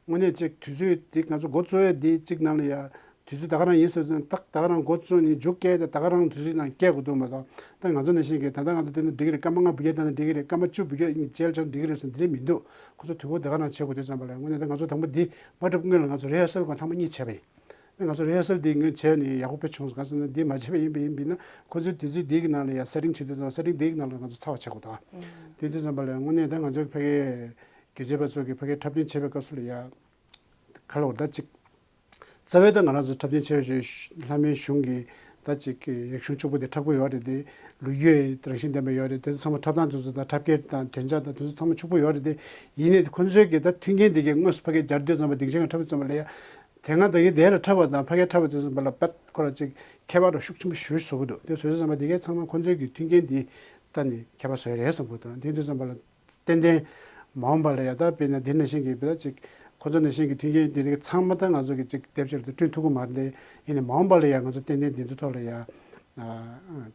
དངོས་གནས་ཅིག་དུས་ཚོད་འདི་ང་ཚོ་འགོ་བཙུགས་ཡ་འདི་གཅིག་ནང་ལ་ཡ། དུས་ཚོད་ད་ག་རང་ཡིན་ཟེར་ཙང་ཏག་ད་ག་རང་འགོ་བཙུགས་ནས་མཇུག་སྐྱེལ་ཏེ་ད་ག་རང་དུས་ཚོད་ནང་སྐྱེལ་དགོས་འདུག་མ་གཏོགས། ད་ང་ཚོ་ནང་བཞིན་གྱི་ད་ལྟ་ང་ཚོ་བསྡད་ན་འགྲིག་གི་རེད། སྐར་མ་ལྔ་འབུལ་རྒྱུ་བཏང་ན་འགྲིག་གི་རེད། སྐར་མ་བཅུ་འབུལ་རྒྱུ་ཡིན་བྱས་ལ་ཆགས་འགྲིག་གི་རེད་ཟེར་འདི་རེད་མི་འདུག་ཁོ་ཚོ་དུས་འཁོར་ད་ག་རང་བྱེད་དགོས་དུས་ཙམ་པ་ལ་དངོས་གནས་ད་ང་ཚོ་དང་པོ་འདི་མ་འགྲུབ་སྔོན་ལ་ང་ཚོ་རི་ཧར་སལ་སྒང་ཐེངས་མ་གཉིས་བྱས་པ་ཡིན། ད་ང་ཚོ་རི་ཧར་སལ་འདི་སྔོན་བྱས་ནས་ཡག་པོ་དཔེ་བྱུང་སོང་། ག་ཟེར་ན་འདི་མ་བྱས་པ་ཡིན་པ་ཡིན་པས་ན། ཁོ་ཚོའི་དུས་ཚོད་འདི་གི་ནང་ལ་ཡ་སེ་ཊིང་བྱེད་དུས་ཙམ་པ་སེ་ཊིང་འདི་གི་ནང་ལ་ང་ཚོ་ཚར་བ་བྱེད་དགོས་དོ། དེ་དུས་ཙམ་པ་ལ་དངོས་གནས་ད་ང་ཚོའི་ཕ་གིའི་སྒྱུ་རྩལ་པ་ཚོ་གི་ཕ་གིའི་འཁྲབ་སྟོན་བྱེད་པའི་སྐབས་སུ་ལ་ཡ། ག་ལ་བར་ད་ཅིག་རྩ་བའི་ད་ང་རང་ཚོ་འཁྲབ་སྟོན་བྱས་པའི་ཤུལ་ལྷ་མོའི་གཞུང་གི་ད་ཅིག་གི་ཡག་ཤོས་ཕྱུག་པོ་དེ་འཁྲབ་ཀྱི་ཡོད་རེད་དེ། ལོ་རྒྱུས་རང་བཞིན་ལྡན་པ་ཡོད་རེད། དེ་ཚོ་ཚང་མ་འཁྲབ་སྟངས་དེ་ཚོ་དང་འཁྲབ་སྐད་དང་དོན་བྱ་དང་དེ་ཚོ་ཚང་མ་ཕྱུག་པོ་ཡོད་རེད་དེ། ཡིན་ནའི་ཁོ་ཚོའི་གི་ད་མཐུན་རྐྱེན་དེ་གའི་དངོས་སུ་ཕ་གིར་སྦྱར་དུས་ཙམ་པ་ལ་ཡ། དེ་སྔ་ད་གིན་དེ་ལ་འཁྲབ་པ་དང་ཕ་གིར་འཁྲབ་པ་དེ་ཙམ་པ་ལ་དཔེ་ཁོ་རང་ཅིག་ཁྱད་པར་ཤུགས་ཆེན་པོ་ཞེ་པོ་བཟོ་གི་འདུག་དེ་བཟོ་དུས་ཙམ་པ་དེ་གའི་ཚང་མ་ཁོ་ཚོའི་གི་མཐུན་རྐྱེན་དེ་ད་ནི་ཁྱད་པར་བཟོས་རེད་བསམ་གི་འདུག་དེ་དུས་ཙམ་པ་ལ། ཏན་ཏན་མ་འོངས་པ་ལ་ཡ་ད་དཔེར་ན་འདི་ནང་བཞིན་གྱི་དཔེ་ད་ཅིག་ཁོ་ཚོ་ནང་བཞིན་གྱི་མཐུན་རྐྱེན་འདི་རིགས་ཚང་མ་ད་ང་ཚོ་གི་ཅིག་སྡེབ་གཅིག་ཏུ་བསྐྲུན་ཐུབ་ཀྱི་མ་རེད་དེ། ཡིན་ནའི་མ་འོངས་པ་ལ་ཡ་ང་ཚོ་ཏན་ཏན་འདི་ཚོ་ཐོག་ལ་ཡ་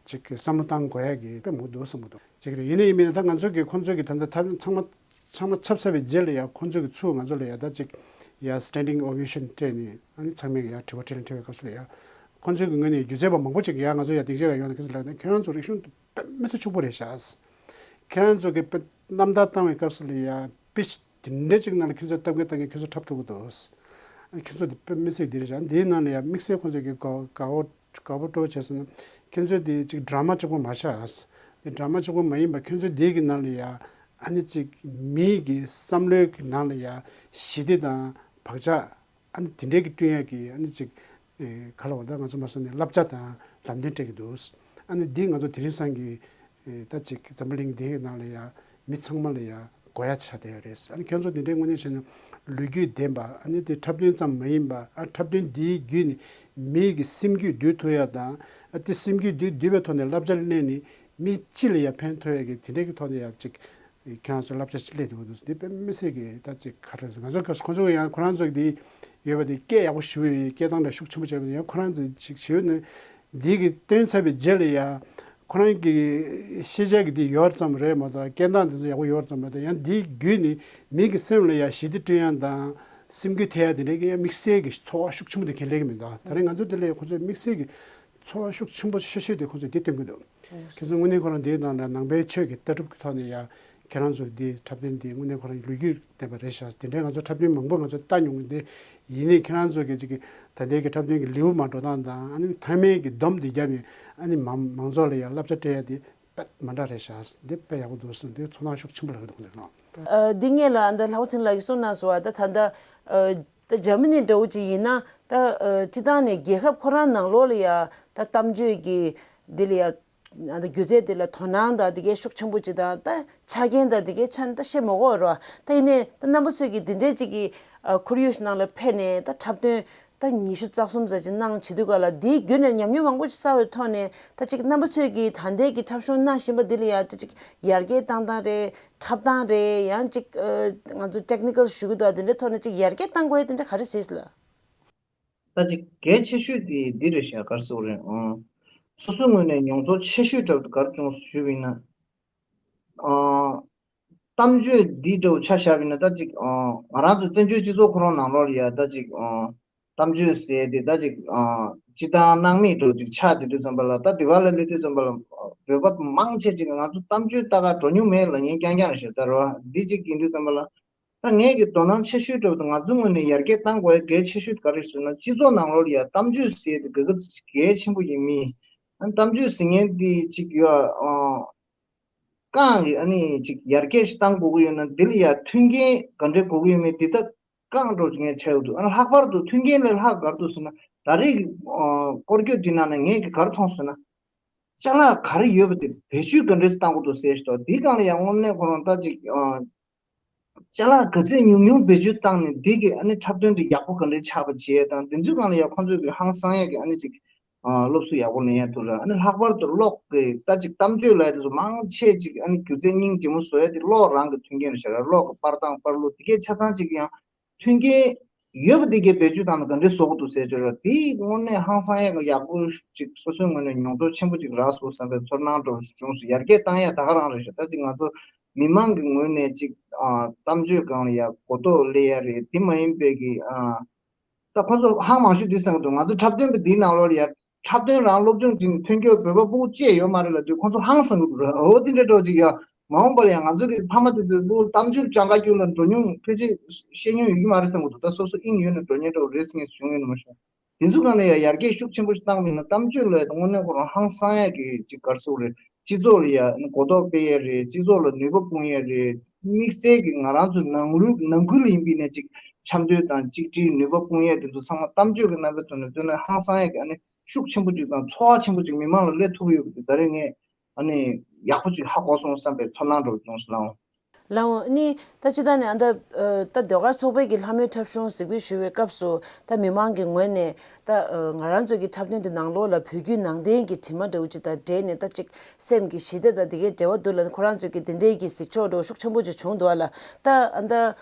ཅིག་བསམ་བློ་བཏང་དགོས་ཡ་གི་དཔེ་མང་པོ་འདུག་བསམ་གྱི་འདུག་ཅིག་རེད། ཡིན་ནའི་ཡིན་མིན་ད་ང་ཚོ་གི་ཁོ་ཚོ་གི་ད་ལྟ་ཐབས་ཚང་མ་ཚང་མ་ཆབ་ཚར་བའི་རྗེས་ལ་ཡ་ཁོ་ཚོ་གི་ཚུར་ང་ཚོ་ལ་ཡ་ད་ཅིག་ཡ་སི་ཊེན་ཌིང་ཨོ་ཝེ་ཤན་སྤྲད་ནས། ཨ་ནི་ཚང་མས་ཡ་དྲི་བ་དྲིས་ལན་དྲི་བའི་སྐབས་སུ་ལ་ཡ། ཁོ་ཚོ་གི་ངོས་ནས་སྒྱུ་རྩལ་པ་མང་པོ་ཅིག་ཡ་ང་ཚོ་ཡ་སྡིངས་ཆ་ག་ཡོང་ནས་ཁོ་ཚོ་ལ་ཡ་ཁྱོད་རང་ཚོ་རིག་གཞུང་དཔེ་མི་སྲིད་ཕྱུག་པོ་རེད་ཤག་ཁྱེད་རང་ཚོ་གི་དཔེ་རྣམ་ཐར་བཏང་བའི་སྐབས་སུ་ལ་ཡ་པིཆ་དེ་འདྲ་ཅིག་ནང་ལ་ཁྱོད་ཚོ་གཏམ་གྱི་གཏམ་གྱི་ཁྱོད་ཚོ་འཁྲབ་ཐུབ་ཀྱི་འདུག་ཁྱོད་ཚོ་དེ་དཔེ་མི་སྲིད་འདི་རེད་ཤག་འདིའི་ནང་ལ་ཡ་དམིགས་བསལ་ཁོ་ཚོ་གི་དགའ་དགའ་བོ་དགའ་པོ་སྤྲོ་བྱས་ཟེར་ན། ཁྱོད་ཚོ་དེ་ཅིག་ཌ་ར་མ་གཅིག་པོ་མ་ཤག་དེ་ཌ་ར་མ་གཅིག་པོ་མ་ཡིན་པ་ཁྱོད་ཚོ་འདི་གི་ནང་ལ་ཡ་ཨ་ནི་ཅིག་མི་གི་བསམ་བློའི་གི་ནང་ལ་ཡ་ཞི་བདེ་དང་བག་ཆགས། ཨ་ནི་དེ་འདྲའི་གི་བསྐྲུན་ཡག་གི་ཨ་ནི་ཅིག་ཨེ་ག་ལ་བ་ད་ང་ཚོ་མ་སོང་ནས་བསླབ་བྱ་དང་ལམ་སྟོན་སྤྲད་ཀྱི་འདུག་ཨ་ནི་འདི་ང་ཚོ་དེ་རིང་སང་གི་ཨེ་ད་ཅིག་འཛམ་བུ་གླིང་འདིའི་ནང་ལ་ཡ་མི་ཚང་མ་ལ་ཡ་དགོས་ཡ་ཆགས་བསྡད་ཡོད་རེད། ཨ་ནི་ཁྱོད་ཚོ་དེ་འདྲའི་དངོས་གནས་བྱས་ན་ལོ་རྒྱུས་ལྡན་པ། ཨ་ནི་དེ་འཁྲབ་སྟོན་ཙམ་མ་ཡིན་པ། ཨ་འཁྲབ་སྟོན་འདིའི་བརྒྱུད་ནས་མིའི་གི་སེམས་རྒྱུད་འདུལ་ཐུབ་ཡ་དང་། ཨ་དེ་སེམས་རྒྱུད་འདུལ་འདུལ་བའི་ཐོག་ནས་བསླབ་བྱ་ལེན་ནས་མི་སྤྱི་ལ་ཡ་ཕན་ཐོགས་ཡ་གི་དེ་འདྲའི་གི་ཐོག་ནས་ཡ་ཅིག་ཁྱེད་རང་ཚོ་བསླབ་བྱ་ཅིག་སླེབས་འདུག་འདུག་འདི་དཔེ་མི་སྲིད་ཀྱི་ད་ཅིག་ཁ་ཁྲལ་ཟེར། ང་ཚོ་སྐབས་སུ་ཁོ་ཚོ་ཡང་ཁོ་རང་ཚོ་འདི་ཡོད་པ་དེ་སྐད་ཡག་པོ་ཞུ་ཡོད། སྐད་གདངས་ལ་ཤུགས་ཆེན་པོ་བྱས་པ་ཡང་ཁོ་རང་ཚོ་ཅིག་ཞུ་ནས་འདི་གི་སྟོན་ཚར་བའི་རྗེས་ལ་ཡ་ཁོ་རང་གི་ཤེས་བྱ་གི་འདི་ཡོད་ཙམ་རེད་མ་གཏོགས། སྐད་གདངས་འདི་ཚོ་ཡག་པོ་ཡོད་ཙམ་མ་གཏོགས། ཡང་འདི་བརྒྱུད་ནས་མི་གི་སེམས་ལ་ཡ་ཞི་བདེ་བསྐྲུན་ཡ་དང་སེམས་འགུལ་ཐེབས་ཡ་དེ་འདྲའི་གི་ཡང་དམིགས་བསལ་གྱི་ཚོར་བ་ཤུགས་ཆེན་པོ་དེ་གས་སླེབས་ཀྱི་མི་འདུག་ད་རེས་ང་ཚོ་འདི་ལ་ཡ་ཁོ་ཚོས་དམིགས་བསལ་གྱི་ཚོར་བ་ཤུགས་ཆེན་པོ་ཤོད་ཤོད་དེ་ཁོ་ཚོས་འདི་སྟོན་གྱི་འདུག་ཁྱེད་ཚོ་དངོས་གནས་ཁོ་རང་འདིའི་ནང་ལ་ནང་པའི་ཆོས་ཀྱི་ལྟ་གྲུབ་ཀྱི་ཐོག་ནས་ཡང་ཁྱེད་རང་ཚོ་འདི་འཁྲབ་སྟོན་འདི་དངོས་གནས་ཁོ་རང་ལོ་རྒྱུས་ལྡན་པ་རེད་ཤག་དེ་འདྲའི་ང་ཚོ་འཁྲབ་སྟོན་མང་པོ་ང་ཚོ་ལྟ་མྱོང་གི་འདི། ཡིན་ནའི་ཁྱེད་རང་ཚོ་གི་ཅིག་གི་ད་ལྟའི་གི་འཁྲབ་སྟོན་གྱི་ལེའུ་མར་འགྲོ་སྟངས་དང་། ཨ་ནི་མཐའ་མའི་གི་སྡོམ་འདི་བརྒྱབ་ནས་ཨ་ནི་མང་མང་ཚོགས་ལ་ཡང་བསླབ་བྱ་སྤྲད་ཡ་འདི་དཔེ་མ་འདྲ་རེད་ཤག་འདི་དཔེ་ཡག་པོ་འདུག་ཟེར་འདི་ཚོར་སྣང་ཤུགས་ཆེན་པོ་ལབ་ཀྱི་འདུག་ཁོང་ཚོས་ནང་། ཨ་འདི་ངས་ལ་ཨ་ད་ལྷ་བོ་ཚེ་རིང་ལགས་ཀྱིས་གསུངས་གནང་སོང་བ། ད་ད་ལྟ་ཨ་ད་འཇར་མ་ནི་འདྲ་བོ་ཅིག་ཡིན་ན། ད་ཨ་སྤྱིར་བཏང་ནས་རྒྱལ་ཁབ་ཁོ་རང་ནང་ལོགས་ལ་ཡ་ད་གཏམ་བརྗོད་ཀྱི་འདི་ལ་ཡ། ཨ་ད་སྒྱུ་རྩལ་འདི་ལ་དོ་སྣང་དང་འདི་གའི་ཤུགས་ཆེན་པོ་ཅིག་དང་། ད་ཆ་རྐྱེན་དང་འདི་གའི་ཆ་ནས་ད་བཤད་མ་དགོས་རོ། ད་ཡིན་ནའི་ད་རྣམ་པ་ཚོས་ཀྱིས་འདི་འདྲའི་ཅིག་གི་ཨ་ཁོར་ཡུག་ནང་ལ་ཕེབས་ནས་ད་འཁྲབ་སྟོན་ད་ཉི་ཤུ་རྩ་གསུམ་ཙམ་ཅིག་གནང་བྱེད་དུས་ག་ལ་འདིའི་བརྒྱུད་ནས་ཉམས་མྱོང་མང་པོ་ཅིག་བསགས་པའི་ཐོག་ནས། ད་ཅིག་རྣམ་པ་ཚོས་ཀྱིས་ད་ལྟའི་གི་འཁྲབ་གཞུང་གནང་བཞིན་པ་འདི་ལ་ཡ་ད་ཅིག་ཡར་རྒྱས་བཏང་སྟངས་རེད། འཁྲབ་སྟངས་རེད། ཡང་ཅིག་ཨ་ང་ཚོ་ཊེག་ནི་ཀལ་ཞུ་གི་འདུག་དེ་འདྲའི་ཐོག་ནས་ཅིག་ཡར་རྒྱས་བཏང་དགོས་ཡ་དེ་འདྲ་ག་རེ་གཟིགས་ལ། ད་ཅིག་གལ་ཆེ་ཤོས་དེ་འདི་རེད་ཤག་ག་རེ་ཟེར་དགོས་རེད། ཨང་། སོ་སོའི་ངོས་ནས་མྱོང་ཚོར་ཆེ་ཤོས་འདྲ་བོ་ག་རེ་བྱུང་ཞུས་པ་ཡིན་ན། ཨང་། གཏམ་བརྗོད་འདི་འདྲ་བོ་ཆ་བཞག་པ་ཡིན་ན། ད་ཅིག་ཨང་། ང་རང་ཚོ་བཙན་བྱོལ་སྤྱི་ཚོགས་ཁོ་རང་ནང་ལོགས་ལ་ཡ་ད་ཅིག་ཨང་། གཏམ་བརྗོད་ཟེར་དེ་ད་ཅིག་ཨ། སྤྱིར་བཏང་སྣང་མེད་དུ་ཅིག་ཆགས་བསྡད་དུས་ཙམ་པ་ལ། ད་དེ་བ་ལ་སླེབས་དུས་ཙམ་པ་ལ་བོད་པ་མང་ཆེ་ཅིག་ང་ཚོ་གཏམ་བརྗོད་ལྟ་ག་འགྲོ་མྱོང་མེད་ལབ་མཁན་རྐྱང་རྐྱང་རེད་ཤག་ད་རེད་བ། འདི་གཅིག་ཡིན་དུས་ཙམ་པ་ལ། ད་ངས་ཀྱི་དོ་སྣང་ཆེ་ཤོས་འདྲ་བོ་དང་ང་ཚོའི་ངོས་ནས་ཡར་རྒྱས་གཏང་དགོས་ཡ་གལ་ཆེ་ཤོས་ག་རེ་ཟེར་ན། སྤྱི་ཚོགས་ནང་ལོགས་ལ་ཡ་གཏམ་བརྗོད་ཟེར་ཡ་དེ་དགོས་གལ་ཆེན་པོ་ཡིན་མིན། ཨ་ནི་གཏམ་བརྗོད་ཟེར་མཁན་དེ་ཅིག་ཡོད་ཨ། རྐང་གི་ཨ་ནི་ཅིག་ཡར་རྒྱས་ཤིག་གཏང་དགོས་ཀྱི་ཡོད་ན་འདི་ལ་ཡ་མཐུན་རྐྱེན་ག་འདྲ་དགོས་ཀྱི་ཡོད་མེད་འདི་ད་རྐང་འགྲོ་ཅིག་ངས་ཆགས་ཡོད་འདུག་ཨ་ནི་ལྷག་པར་དུ་མཐུན་རྐྱེན་ལས་ལྷག་ག་རེ་འདུག་ཟེར་ན། ད་རེས་ཀྱི་ཨ་སྐོར་སྐྱོད་འདི་ནང་ནས་ངས་ཀྱི་ག་རེ་མཐོང་ཟེར་ན། ཅ་ལག་ག་རེ་ཡོད་པ་དེ་བེད་སྤྱོད་ག་འདྲས་བཏང་དགོས་འདུག་ཟེར་ཞིག་འདུག་འདིའི་སྒང་ལ་ཡང་དངོས་གནས་ཁོ་རང་ད་ཅིག་ཨ། ཅ་ལག་ག་ཚད་ཉུང་ཉུང་བེད་སྤྱོད་བཏང་ནས་འདི་གི་ཨ་ནི་འཁྲབ་སྟོན་དེ་ཡག་པོ་ག་འདྲས་ཆགས་པ་བྱེད་ཡས་དང་། དེ་ཚོའི་སྒང་ལ་ཡང་ཁོང་ཚོས་ཀྱི་ཧང་སང་ཡས་ཀྱི་ཨ་ནི་ཅིག་ཨ། སློབ་གསོ་ཡག་པོ་ལེན་ཡས་འདུག་ར། ཨ་ནི་ལྷག་པར་དུ་གློག་གི་ད་ཅིག་གཏམ་བརྗོད་ལབ་ཡས་དེ་ཚོ་མང་ཆེ་ཅིག་ཨ་ནི་སྒྱུ་རྩལ་སྙིང་རྗེ་མོ་བཟོ་ཡས་དེ་གློག་རང་གི་མཐུན་རྐྱེན་རེད་ཤག་ར། གློག་གི་པར་བཏང་པར་བླུགས་དེ་གས་ཆ་ཚང་ཅིག་ཡང་མཐུན་རྐྱེན་ཡོད་པ་དེ་གས་བེད་སྤྱོད་བཏང་ན་ག་འདྲས་བཟོ་དགོས་འདུག་ཟེར་བརྗོད་ར། དེ་དངོས་གནས་ཧང་སང་ཡས་ཀྱི་ཡག་པོ་ཅིག་སོ་སོའི་ངོས་ནས་མྱོང་ཚོར་ཆེན་པོ་ཅིག་རག་སོང་བསམ་པའི་ཚོར་སྣང་འདྲ་བོ་ཞིག་བྱུང་སོང་། ཡར་རྒྱས་བཏང་ཡས་ད་ག་རང་རེད་ཤག་ད་ཅིག་ང་ཚོ་མི་མང་གི་ངོས་ནས་ཅིག་ཨ། གཏམ་བརྗོད་སྒང་ལ་ཡ་གོ་རྟོགས་སླེབས་ཡ་རེད། དེ་མ་ཡིན་པའི་གི་ཨ། ད་ཁོ་ཚོ་ཧང་མང་ཤོས་འདི་བསམ་གི་འདུག་ང་ཚོ་འཁྲབ་སྟོན་པ་འདིའི་ནང་ལོགས་ལ་ཡ་འཁྲབ་སྟོན་རང་སློབ་སྦྱོང་བྱས་ནས་ཐོན་སྐྱོད་བོད་པ་ཕྲུ་གུ་བཅས་ཡོད་མ་རེད་ལབ་དུས་ཁོ་ཚོ་ཧང་སང་གི་འདུག་ར། འོ་དེ་འདྲ་འདྲ་བོ་ཅིག་ཡ། མ་འོངས་པ་ལ་ཡང་ང་ཚོ་གི་ཕ་མ་དེ་ཚོས་ལོ་གཏམ་བརྗོད་སྦྱང་ག་རྒྱུགས་ལ་འགྲོ་མྱོང་ཕལ་ཆེར་ཤེས་མྱོང་ཡོད་ཀྱི་མ་རེད་བསམ་གི་འདུག་ད་སོ་སོ་དབྱིངས་ཡོད་ནས་འགྲོ་མཁན་འདྲ་བོ་རེད་ཟེར་མཁན་ཞིག་བྱུང་ཡོད་ནི་མ་ཤོང་། དེ་ཚོ་སྒང་ལ་ཡང་ཡར་རྒྱས་ཤུགས་ཆེན་པོ་ཞིག་བཏང་མིན་ན་གཏམ་བརྗོད་ལ་དངོས་གནས་ཁོ་རང་ཧང་སང་ཡ་གི་ཅིག་ག་རེ་ཟེར་དགོས་རེད། སྤྱི་ཚོགས་ལ་ཡང་གོ་རྟོགས་སྤེལ་ཡ་རེད། སྤྱི་ཚོགས་ལ་ནུས་པ་སྤུངས་ཡ་རེད། དམིགས་བསལ་གྱི་ང་རང་ཚོ་ནང་ལུགས་ནང་ཁུལ་ལ་ཡིན་པའི་ནས་ཅིག་འཆམ་མཐུན་དང་གཅིག་སྒྲིལ་ནུས་པ་སྤུངས་ཡ་དེ་ཚོ་ཚང་མ་གཏམ་བརྗོད་ཀྱི་རྣམ་པའི་ཐོག་ནས་བཏོན་ན་ཧང་སང་ཡ་གི་ཨ་ནི་ཤུགས་ཆེན་པོ་ཅིག་དང་ཚོར་བ་ཆེན་པོ་ཅིག་མི་མང་ལ་སླེབས་ཐུབ་ཀྱི་ཡོད་པ་དེ་ད་རེས་ངས་ཨ་ནི་ཡག་པོ་ཅིག་ཧ་གོ་སོང་བསམ་པའི་ཚོར་སྣང་འདྲ་བོ་བྱུང་སོང་ལགས། ལགས་འོང་། ཨ་ནི་ད་སྤྱིར་བཏང་ནས་ཨ་ད་ཨ་ད་ཟློས་གར་ཚོགས་པའི་གི་ལྷ་མོའི་འཁྲབ་གཞུང་གཟིགས་འབུལ་ཞུ་བའི་སྐབས་སུ་ད་མི་མང་གི་ངོས་ནས་ད་ཨ་ང་རང་ཚོ་གི་འཁྲབ་སྟོན་དེ་ནང་ལོགས་ལ་བོད་བརྒྱུད་ནང་བསྟན་གྱི་དྲི་མ་འདྲ་བོ་ཅིག་དང་འབྲེལ་ནས་ད་ཅིག་སེམས་ཀྱི་ཞི་བདེ་དང་དེ་གའི་འབྲེལ་བ་འདུག་ལབ་ནས་ཁོ་རང་ཚོ་གི་དེ་འདྲའི་གི་གཟིགས་ཕྱོགས་འདྲ་བོ་ཤུགས་ཆེན་པོ་ཅིག་བྱུང་འདུག་ཨ་ལ། ད་ཨ་ད་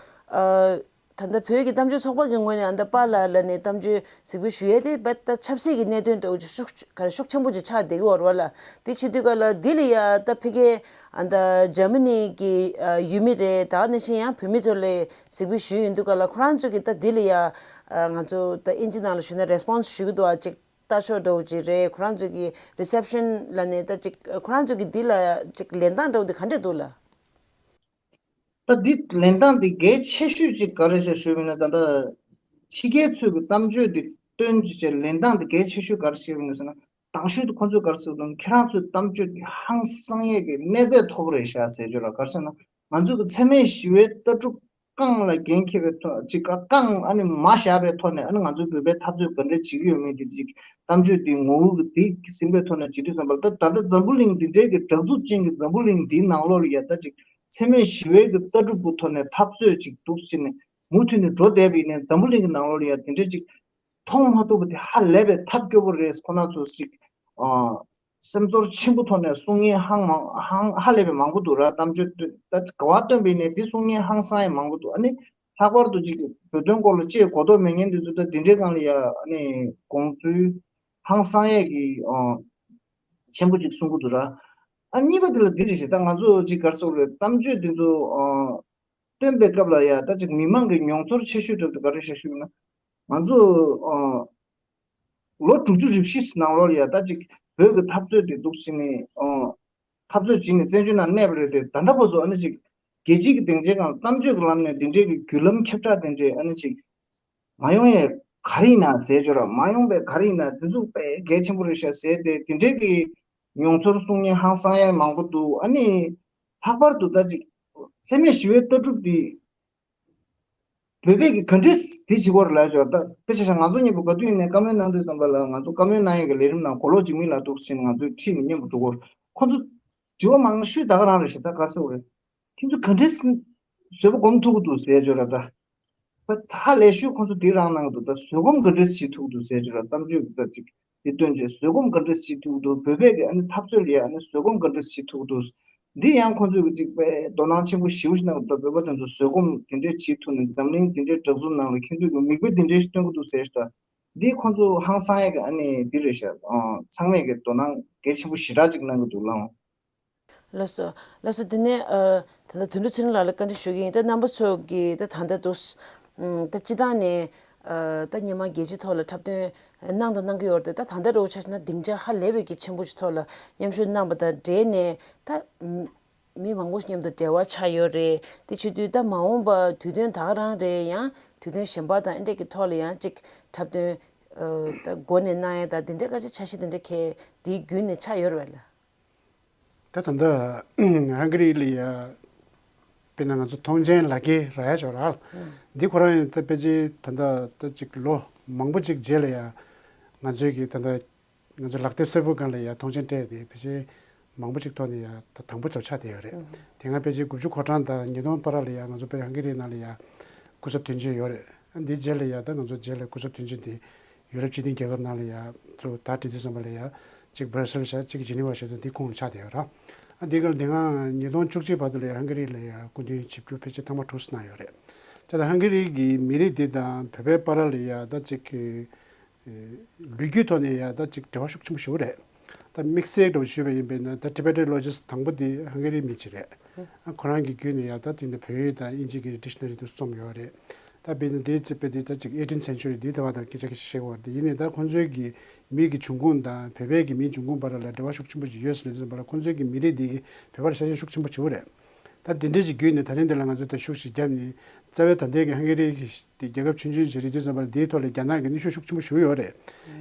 ཨ། ད་ལྟ་བོད་ཀྱི་གཏམ་བརྗོད་ཚོགས་པ་གི་ངོས་ནས་ཨ་ད་པཱ་ལགས་ལ་ནས་གཏམ་བརྗོད་གཟིགས་འབུལ་ཞུ་ཡས་དེ་རྦད་ད་ཆབ་སྲིད་ཀྱི་གནད་དོན་འདྲ་བོ་ཅིག་ཤུགས་ག་རེ་ཤུགས་ཆེན་པོ་ཅིག་ཆགས་བསྡད་ཀྱི་ཡོད་རེད་བ་ལ། དེ་བྱེད་དུས་ག་ལ་འདི་ལ་ཡ་ད་ཕ་གི་ཨ་ད་འཇར་མ་ནི་གི་ཨ་ཡུལ་མི་རེད། ད་ནང་བཞིན་ཡང་བོད་མི་ཚོ་ལ་གཟིགས་འབུལ་ཞུས་ཡོང་དུས་ག་ལ་ཁོ་རང་ཚོ་གི་ད་འདི་ལ་ཡ་ཨ་ང་ཚོ་ད་ཨིན་ཇི་ནང་ལ་ཞུས་ན་རེ་སི་པོན་སི་ཞུ་གི་འདུག་ཨ། ཅིག་ལྟ་ཕྱོགས་འདྲ་བོ་ཅིག་རེད། ཁོ་རང་ཚོ་གི་རི་སེབ་ཤན་ལ་ནས་ད་ཅིག་ཁོ་རང་ཚོ་གི་འདི་ལ་ཅིག་ལེན་སྟངས་འདྲ་བོ་འདི་ག་འདྲས་འདུག་ལ། ད་འདི་ལེན་སྟངས་འདི་གལ་ཆེ་ཤོས་ཅིག་ག་རེ་ཞེས་ཞུས་པ་ཡིན་ན། ད་ལྟ་ཕྱི་རྒྱལ་ཚོས་ཀྱི་གཏམ་བརྗོད་འདི་སྟོན་ཅིག་བྱས་ལེན་སྟངས་འདི་གལ་ཆེ་ཤོས་ག་རེ་ཞེས་པ་ཡིན་ཟེར་ན། དང་ཤོས་དེ་ཁོ་ཚོས་ག་རེ་ཟེར་གི་འདུག་ཁྱེད་རང་ཚོའི་གཏམ་བརྗོད་འདི་ཧང་སང་ཡས་ཀྱི་གནས་ཚད་མཐོ་པོ་རེད་ཤག་ཟེར་བརྗོད་ལ། ག་རེ་ཟེར་ན་ང་ཚོ་གི་འཚེ་མེད་ཞི་བའི་ལྟ་གྲུབ་རྐང་ལ་འགན་འཁྱེར་བའི་ཐོག་ཅིག་ག་རྐང་ཨ་ནི་མ་བཞག་པའི་ཐོག་ནས་ཨ་ནི་ང་ཚོའི་བོད་པའི་འཐབ་རྩོད་ག་འདྲས་བྱེད་ཀྱི་ཡོད་མེད་དེ་ཅིག་གཏམ་བརྗོད་འདི་ངོ་བོ་གི་དེ་ཟིན་པའི་ཐོག་ནས་བྱེད་དུས་ཙམ་པ་ལ། ད་ད་ལྟ་འཛམ་བུ་གླིང་འདི་འདྲའི་གི་དྲག་རྩུབ་ཅན་གྱི་འཛམ་བུ་གླིང་འདིའི་ནང་ལོགས་ལ་ཡ་ད་ཅིག་འཚེ་མེད་ཞི་བའི་གི་ལྟ་གྲུབ་ཀྱི་ཐོག་ནས་འཐབ་རྩོད་ཅིག་འདུག་ཟེར་ནས་མུ་མཐུད་ནས་འགྲོ་བསྡད་པ་ཡིན་ནའི་འཛམ་བུ་གླིང་གི་ནང་ལོགས་ལ་ཡ་དེ་འདྲའི་ཅིག་མཐོང་མ་ཐུབ་པ་དེ་ཧ་ལས་པའི་ཐབས་སྐྱོ་པོ་རེད། ཁོ་ན་ཚོ་ཞིག་ཨ་སེམས་ཚོར་ཆེན་པོ་ཐོག་ནས་གསུང་མཁན་ཧང་མང་ཧང་ཧ་ལས་པའི་མང་པོ་འདུག་ར། གཏམ་བརྗོད་ད་ག་བ་སྟོན་པ་ཡིན་ནའི་འདི་གསུང་མཁན་ཧང་སང་ཡང་མང་པོ་འདུག་ཨ་ནི་ལྷག་པར་དུ་ཅིག་བོད་དོན་སྐོར་ལ་ཅིག་གོ་རྟོགས་མེད་མཁན་འདི་ཚོ་ད་འདི་འདྲའི་སྒང་ལ་ཡ་ཨ་ནི་དགོངས་ཚུལ་ཧང་སང་ཡས་ཀྱི་ཨ་ཆེན་པོ་ཅིག་གསུང་གི་འདུག་ར། ཨ་གཉིས་པ་དེ་ལ་འདི་རེད་ཞེ། ད་ང་ཚོ་ཅིག་ག་རེ་ཟེར་དགོས་རེད། གཏམ་བརྗོད་འདི་ཚོ་ཨ་སྟོན་པའི་སྐབས་ལ་ཡ་ད་ཅིག་མི་མང་གི་མྱོང་ཚོར་ཆེ་ཤོས་འདྲ་པོ་དེ་ག་རེ་ཞིག་ཞུས་ན། ང་ཚོ་ཨ་ལོ་དྲུག་ཅུ་རེ་བཞི་ནང་ལོགས་ལ་ཡ་ད་ཅིག་བོད་ཀྱི་འཐབ་རྩོད་དེ་འདུག་ཟེར་ནས་ཨ་འཐབ་རྩོད་བྱས་ནས་བཙན་བྱོལ་ནང་གནས་པ་རེད་དེ། ད་ལྟ་བར་དུ་ཨ་ནི་ཅིག་རྒྱལ་སྤྱིའི་གི་སྡིངས་ཆའི་སྒང་གཏམ་བརྗོད་ཀྱི་ལམ་ནས་འདི་འདྲའི་གི་བརྒྱུད་ལམ་ཁྱབ་བསྒྲགས་དེ་འདྲའི་ཨ་ནི་ཅིག་མ་ཡོང་ཡས་ག་རེ་ཡིན་ན་ཟེར་བརྗོད་ར། མ་ཡོང་པའི་ག་རེ་ཡིན་ན་དེ་ཚོ་དཔེ་གལ་ཆེན་པོ་རེད་ཤག་ཟེར་ཏེ་དེ་འདྲའི་གི་མྱོང་ཚོར་གསུང་མཁན་ཧང་སང་ཡས་མང་པོ་འདུག་ཨ་ནི་ལྷག་པར་དུ་ད་ཅིག་འཚེ་མེད་ཞི་བའི་ལྟ་གྲུབ་འདི་བོད་པས་ཀྱི་ག་འདྲས་དེ་བྱེད་དགོས་རེད་ལབ་ཆོག་ད་དཔེ་ཆ་བཞག་ང་ཚོ་མཉམ་པོ་ག་དུས་ཡིན་ནའི་བཀའ་མོལ་གནང་དུས་ཙམ་པ་ལ་ང་ཚོ་བཀའ་མོལ་གནང་ཡས་ཀྱི་ལས་རིམ་ནང་གོ་ལོག་འཇིགས་མེད་ལ་འདུག་ཟེར་ནས་ང་ཚོས་ཁྲིད་ནས་མཉམ་པོ་འགྲོ་གི་ཡོད། ཁོ་ཚོ་དྲི་བ་མང་ཤོས་ད་ག་རང་རེད་ཤག་ད་ག་རེ་ཟེར་དགོས་རེད། ཁྱེད་ཚོ་ག་འདྲས་བཟོད་པ་སྒོམ་ཐུབ་ཀྱི་འདུག་ཟེར་ཆོག་ར། ད་ད་ཧ་ལས་ཤོས་ཁོ་ཚོ་འདི་རང་གནང་གི་འདུག་ད་བཟོད་སྒོམ་ག་འདྲས་བྱེད་ཐུབ་ཀྱི་འདུག་ཟེར་ཆོག་ར། གཏམ་བརྗོད་ཀྱི་ད་ཅིག་དེ་སྟོན་བྱས་བཟོད་སྒོམ་ག་འདྲས་བྱེད་ཐུབ་འདུག་བོད་པའི་གི་ཨ་ནི་འཐབ་རྩོད་ལ་ཡ་ཨ་ནི་བཟོད་སྒོམ་ག་འདྲས་བྱེད་ཐུབ་འདུག་འདི་ཡང་ཁོང་ཚོས་ཀྱི་ཅིག་དཔེ་དོ་སྣང་ཆེན་པོ་ཞེ་པོ་ཞིག་གནང་གི་འདུག་བོད་པ་དེ་ཚོ་བཟོད་སྒོམ་དེ་འདྲས་བྱེད་ཐུབ་ནས་འཛམ་གླིང་དེ་འདྲས་དྲག་རྩུབ་ནང་ལ་ཁྱེད་ཚོས་ཀྱི་མིག་དཔེ་དེ་འདྲས་ཞིག་སྟོན་གྱི་འདུག་ཟེར་ཞིག་འདི་ཁོང་ཚོ་ཧང་སང་ཡས་ཀྱི་ཨ་ནི་འདི་རེད་ཤག་ཨ་ཚང་མས་ཀྱི་དོ་སྣང་གལ་ཆེན་པོ་ཞེ་དྲག་ཅིག་གནང་གི་འདུག་ལགས། ལགས་སོ། ལགས་སོ། དེ་ནས་ཨ་ད་ལྟ་དོན་གྲུབ་ཚེ་རིང་ལགས་ལ་བཀའ་འདྲི་ཞུ་གི་ཡིན། ད་རྣམ་པ་ཚོ་གིས་ད་ད་ལྟ་འདུག་ཨམ་ད་སྤྱི་བཏང་ནས་ ཨ་ད་སྔོན་མ་རྒྱལ་སྤྱིའི་ཐོག་ལ་འཁྲབ་སྟོན་གནང་དང་གནང་གི་ཡོད་རེད་དེ། ད་ད་ལྟ་འདྲ་བོ་ཆ་བཞག་ན་སྡིངས་ཆ་ཧ་ལས་པའི་གི་ཆེན་པོ་ཞིག་ཐོག་ལ་མཉམ་ཞུགས་གནང་པ་དང་འབྲེལ་ནས་ད་མི་མང་པོ་ཞིག་མཉམ་དུ་འབྲེལ་བ་ཆགས་ཡོད་རེད། དེ་བྱེད་དུས་ད་མ་འོངས་པ་དུས་སྟོན་ད་ག་རང་རེད། ཡང་དུས་སྟོན་གཞན་པ་དང་ཨེ་འདྲས་ཀྱི་ཐོག་ལ་ཡང་ཅིག་འཁྲབ་སྟོན་ཨ་ད་འགོ་ནས་གནང་ཡ་ད་དེ་འདྲས་ཀ་ཅིག་འཆར་གཞི་དེ་འདྲས་གས་དེའི་བརྒྱུད་ནས་ཆགས་ཡོད་རེད་བ་ལ། ད་ད་ལྟ་ཧང་གི་རི་ལ་ཡ་དཔེར་ན་ང་ཚོ་མཐོང་མཆན་ལག་འཁྱེར་རག་ཡ་ཅིག་ཡོད་རེད། འདི་ཁོ་རང་ཡང་ད་ཕལ་ཆེར་ད་ལྟ་ད་ཅིག་ལོ་མང་པོ་ཅིག་རྗེས་ལ་ཡ་ང་ཚོའི་གི་ད་ལྟ་ང་ཚོ་ལག་རྡེབ་སེར་པོའི་སྒང་ལ་ཡ་མཐོང་མཆན་སྤྲད་དེ་ཕལ་ཆེར་མང་པོ་ཅིག་ཐོག་ནས་ཡ་ད་དང་པོ་ཚོ་ཆགས་བསྡད་ཡོད་རེད། དེ་སྔ་ཕལ་ཆེར་དགུ་བཅུ་གོ་གྲངས་དང་ཉིས་སྟོང་བར་ལ་ཡ་ང་ཚོ་དཔེར་ཧང་གི་རི་ནང་ལ་ཡ་སྐུ་ཚབ་དོན་གཅོད་ཡོད་རེད། འདིའི་རྗེས་ལ་ཡ་ད་ང་ཚོ་རྗེས་ལ་སྐུ་ཚབ་དོན་གཅོད་འདི་ཡུ་རོབ་སྤྱི་མཐུན་རྒྱལ་ཁབ་ནང་ལ་ཡ་ཚུར་ད་བྲིས་དུས་ཙམ་པ་ལ་ཡ་གཅིག་སྦར་སེལ་བྱས་གཅིག་ཇི་ནི་ཝ་བྱས་ཙང་འདི་ཁོངས་ལ་ཆགས་བསྡད་ཡོད་ར། ཨ་འདི་གར་འདི་སྔ་ཉིས་སྟོང་བཅུ་གཅིག་བར་དུ་ལ་ཡ་ཧང་གི་རི་ལ་ཡ་སྐུ་མདུན་ཆིབས་བསྒྱུར་ཕལ་ཆེར་ཐེངས་མ་དྲུག་གནང་ཡོད་རེད། ད་ལྟ་ཧང་གི་རི་གི་མི་རིགས་འདི་དང་བོད་པའི་བར་ལ་ཡ་ད་གཅིག་གི་ལོ་རྒྱུས་ཐོག་ནས་ཡ་ད་གཅིག་འབྲེལ་བ་ཤུགས་ཆེན་པོ་ཞིག་རེད། ད་དམིགས་བསལ་འདྲ་བོ་ཞུས་པ་ཡིན་པས་ན་ད་Tibetan Logist དང་པོ་འདི་ཧང་གི་རིའི་མི་ཅིག་རེད། ཨ་ཁོ་རང་གི་བརྒྱུད་ནས་ཡ་ད་དེ་ནས་བོད་ཡིག་དང་དབྱིན་ཇི་གི་dictionary དུ་རྩོམ་ཡོད་རེད། ད་དཔེར་ན་འདི་ཅིག་དཔེ་འདི་ད་ཅིག་eighteenth century འདི་དེ་བ་དང་སྐད་ཆ་ཞིག་བཤད་ཀྱི་ཡོད་རེད། ཡིན་ནའི་ད་ཁོང་ཚོའི་གི་མི་གི་འབྱུང་ཁུངས་དང་བོད་པའི་གི་མིའི་འབྱུང་ཁུངས་བར་ལ་འབྲེལ་བ་ཤུགས་ཆེན་པོ་ཞིག་ཡོད་ཟེར་ལབ་དུས་ཙམ་པ་ལ་ཁོང་ཚོའི་གི་མི་རིགས་འདི་གི་བོད་པར་ཤ་ཞེན་ཤུགས་ཆེན་པོ་བྱེད་ཀྱི་ཡོད་རེད། ད་དེ་འདྲའི་ཞིག་བརྒྱུད་ནས་ད་རིང་འདི་ལ་ང་ཚོས་ད་ཤུགས་ཤིག་བརྒྱབ་ནས་རྩ་བའི་ད་ལྟའི་གི་ཧང་གི་རི་གི་དེ་རྒྱལ་ཁབ་ཆུང་ཆུང་ཞིག་རེད་དུས་ཙམ་པ་ལ་དེའི་ཐོག་ལ་རྒྱ་ནག་གི་ནུས་ཤུགས་ཤུགས་ཆེན་པོ་ཞིག་ཡོད་རེད།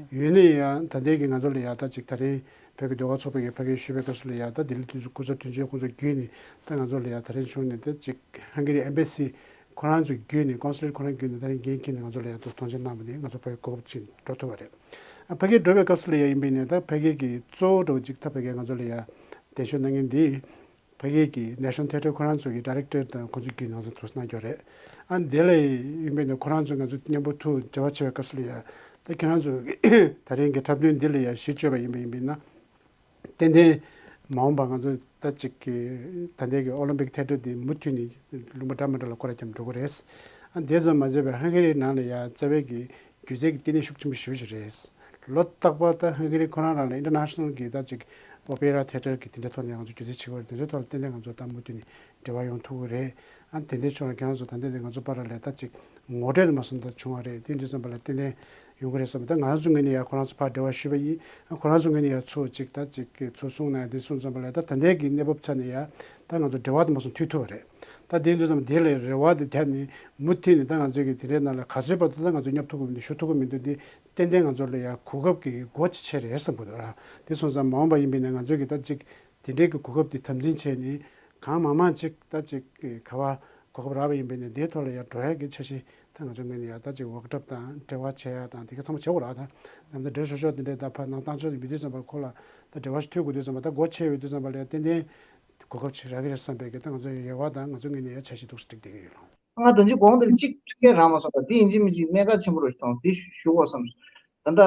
ཡོད་ནའི་ཡང་ད་ལྟའི་གི་ང་ཚོ་ལ་ཡ་ད་ཅིག་ད་རིང་བོད་ཀྱི་ཟློས་གར་ཚོགས་པ་གི་ཕ་གིར་ཞུས་པའི་སྐབས་སུ་ལ་ཡ་ད་ལྡི་ལི་དུས་སུ་སྐུ་ཚབ་དོན་གཅོད་ཁོང་ཚོ་བརྒྱུད་ནས་ད་ང་ཚོ་ལ་ཡ་ད་རིང་བྱུང་ནས་ད་ཅིག་ཧང་གི་རི་ཨེམ་བྷ་སི་ཁོ་རང་ཚོ་བརྒྱུད་ནས་ཀོན་སུ་ལེཊ་ཁོ་རང་བརྒྱུད་ནས་ད་རིང་འགན་འཁྱེར་ནས་ང་ཚོ་ལ་ཡ་ད་མཐོང་མཆན་གནང་བ་ནས་ང་ཚོ་ཕ་གིར་གོ་སྐབས་ཅིག་འགྲོ་ཐུབ་པ་རེད། ཨ་ཕ་གིར་འགྲོ་བའི་སྐབས་སུ་ལ་ཡ་ཡིན་པས་ནས་ད་ཕ་གི་གི་གཙོ་བོ་འདྲ་བོ་ཅིག་ད་ཕ་གིར་ང་ཚོ་ལ་ཡ་གདན་ཞུ་གནང་མཁན་འདི། ཕ་གི་གི་National Theatre ཁོ་རང་ཚོ་གི་director དང་ཁོང་ཚོ་བརྒྱུད་ནང་ཚོ་ཚོགས་གནང་རྒྱུ་རེད། ཨ་འདི་ལ་ཡིན་པས་ན་ཁོ་རང་ཚོ་ང་ཚོ་མཉམ་པོ་ཐུག་འབྲེལ་བ་བྱེད་པའི་སྐབས་སུ་ལ་ཡ་ད་ཁྱེད་རང་ཚོ་གི་ད་རིང་གི་འཁྲབ་སྟོན་འདི་ལ་ཡ་གཞི་བཅོལ་བ་ཡིན་པ་ཡིན་པས་ན་ཏན་ཏན་མ་འོངས་པ་ང་ཚོ་ད་ཅིག་གི་ད་ལྟའི་གི་Olympic Theatre འདི་མུ་མཐུད་ནས་ལུང་པ་འདྲ་མི་འདྲ་ལ་སྐོར་ར་བརྒྱབ་འགྲོ་གི་རེད། ཨ་དེ་ཙམ་མ་ཟད་པའི་ཧང་གི་རི་ནང་ལ་ཡ་རྩ་བའི་གི་སྒྱུ་རྩལ་གྱི་བསྟི་གནས་ཤུགས་ཆེན་པོ་ཞེ་པོ་ཅིག་རེད། ལོ་རྟག་པར་ད་ཧང་གི་རི་ཁོ་རང་རང་ལ་International གི་ད་ཅིག་Opera Theatre གི་དེ་འདྲའི་ཐོག་ནས་ང་ཚོ་སྒྱུ་རྩལ་བྱེད་ཀྱི་ཡོད་རེད། དེ་ཚོའི་ཐོག་ལ་ཏན་ཏན་ང་ཚོ་ད་མུ་མཐུད་ནས་འབྲེལ་བ་ཡོང་ཐུབ་ཀྱི་རེད། ཨ་དེ་འདྲའི་ཕྱོགས་ལ་ཁྱེད་རང་ཚོ་ད་ལྟ་དེ་ང་ཚོ་བར་ལ་ད་ཅིག་ངོ་སྤྲོད་མ་སོང་ད་བྱུང་བ་རེད། དེ་འདྲ་ཙམ་པ་ལ་ཏན་ཏན་ཡོང་གི་རེད་བསམ། ད་ང་ཚོ་ངོས་ནས་ཡ་ཁོ་རང་ཚོ་ཕར་འབྲེལ་བ་ཞུས་པ་ཡིན། ཨ་ཁོ་རང་ཚོ་ངོས་ནས་ཡ་ཚུར་ཅིག་ད་ཅིག་ཚུར་གསུངས་ན་ཡ་དེ་གསུངས་ཙམ་པ་ལ་ད་ད་ལྟའི་གི་གནས་བབ་ཆ་ནས་ཡ་ད་ང་ཚོ་འབྲེལ་བ་དེ་མ་སོང་མཐུད་ཐུབ་པ་རེད། ད་དེ་འདྲ་ཙམ་དེ་ལ་རེ་བ་དེ་བརྒྱབ་ནས་མུ་མཐུད་ནས་ད་ང་ཚོའི་གི་དེ་འདྲའི་ནང་ལ་ག་ཚོད་བར་དུ་ད་ང་ཚོ་སྙོབ་ཐུབ་ཀྱི་མི་འདུག་ཞུ་ཐུབ་ཀྱི་མི་འདུག་དེ་ཏན་ཏན་ང་ཚོ་ལ་ཡ་གོ་སྐབས་ཀྱི་སྒོ་ཆེ་ཆེ་རེད་བསམ་གྱི་འདུག་ར། དེ་སོང་ཙང་མ་འོངས་པ་ཡིན་པས་ན་ང་ཚོས་ཀྱི་ད་ཅིག་དེ་འདྲའི་གི་གོ་སྐབས་དེ་དམ་འཛིན་བྱས་ནས་གང་མང་མང་ཅིག་ད་ཅིག་གི་ག་བ་གོ་སྐབས་རག་པ་ཡིན་པས་ན་དེའི་ཐོག་ལ་ཡ་འགྲོ་ཡ་གི་འཆར་གཞི་ད་ང་ཚོ་ངོས་ནས་ཡ་ད་ཅིག་ཝོག་ཤོབ་དང་འབྲེལ་བ་བྱེད་ཡ་དང་དེ་ག་ཚང་མ་བྱེད་དགོས་ར། ད་ནམ་ད་འདྲེ་ཤོར་ཤོར་དེ་འདྲའི་ད་ཕར་ནང་བཏང་ཆོག་དེ་མི་དུས་ཙམ་པ་ཁོ་ལ་ད་འབྲེལ་བ་ཞིག་མཐུད་དགོས་དུས་ཙམ་པ་ད་སྒོ་ཕྱེ་ཡོད་དུས་ཙམ་པ་ལ་ཡ་ཏན་ཏན་གོ་སྐབས་ཅིག་རག་གི་རེད་བསམ་པའི་གི་ད་ང་ཚོའི་རེ་བ་དང་ང་ཚོ་ངོས་ནས་ཡ་འཆར་གཞི་འདུག་སེ་སྒྲིག་བསྡད་ཀྱི་ཡོད་ལགས། ང་ད་ཅི་གོང་དེར་གཅིག་ཐུགས་འགན་རག་མ་སོང་ད་དེ་ཡིན་གཅིག་མིན་གཅིག་གནད་འགག་ཆེན་པོ་རུ་ཞིག་མཐོང་དེ་ཞུ་དགོས་བསམ་སོང་། ད་ལྟ་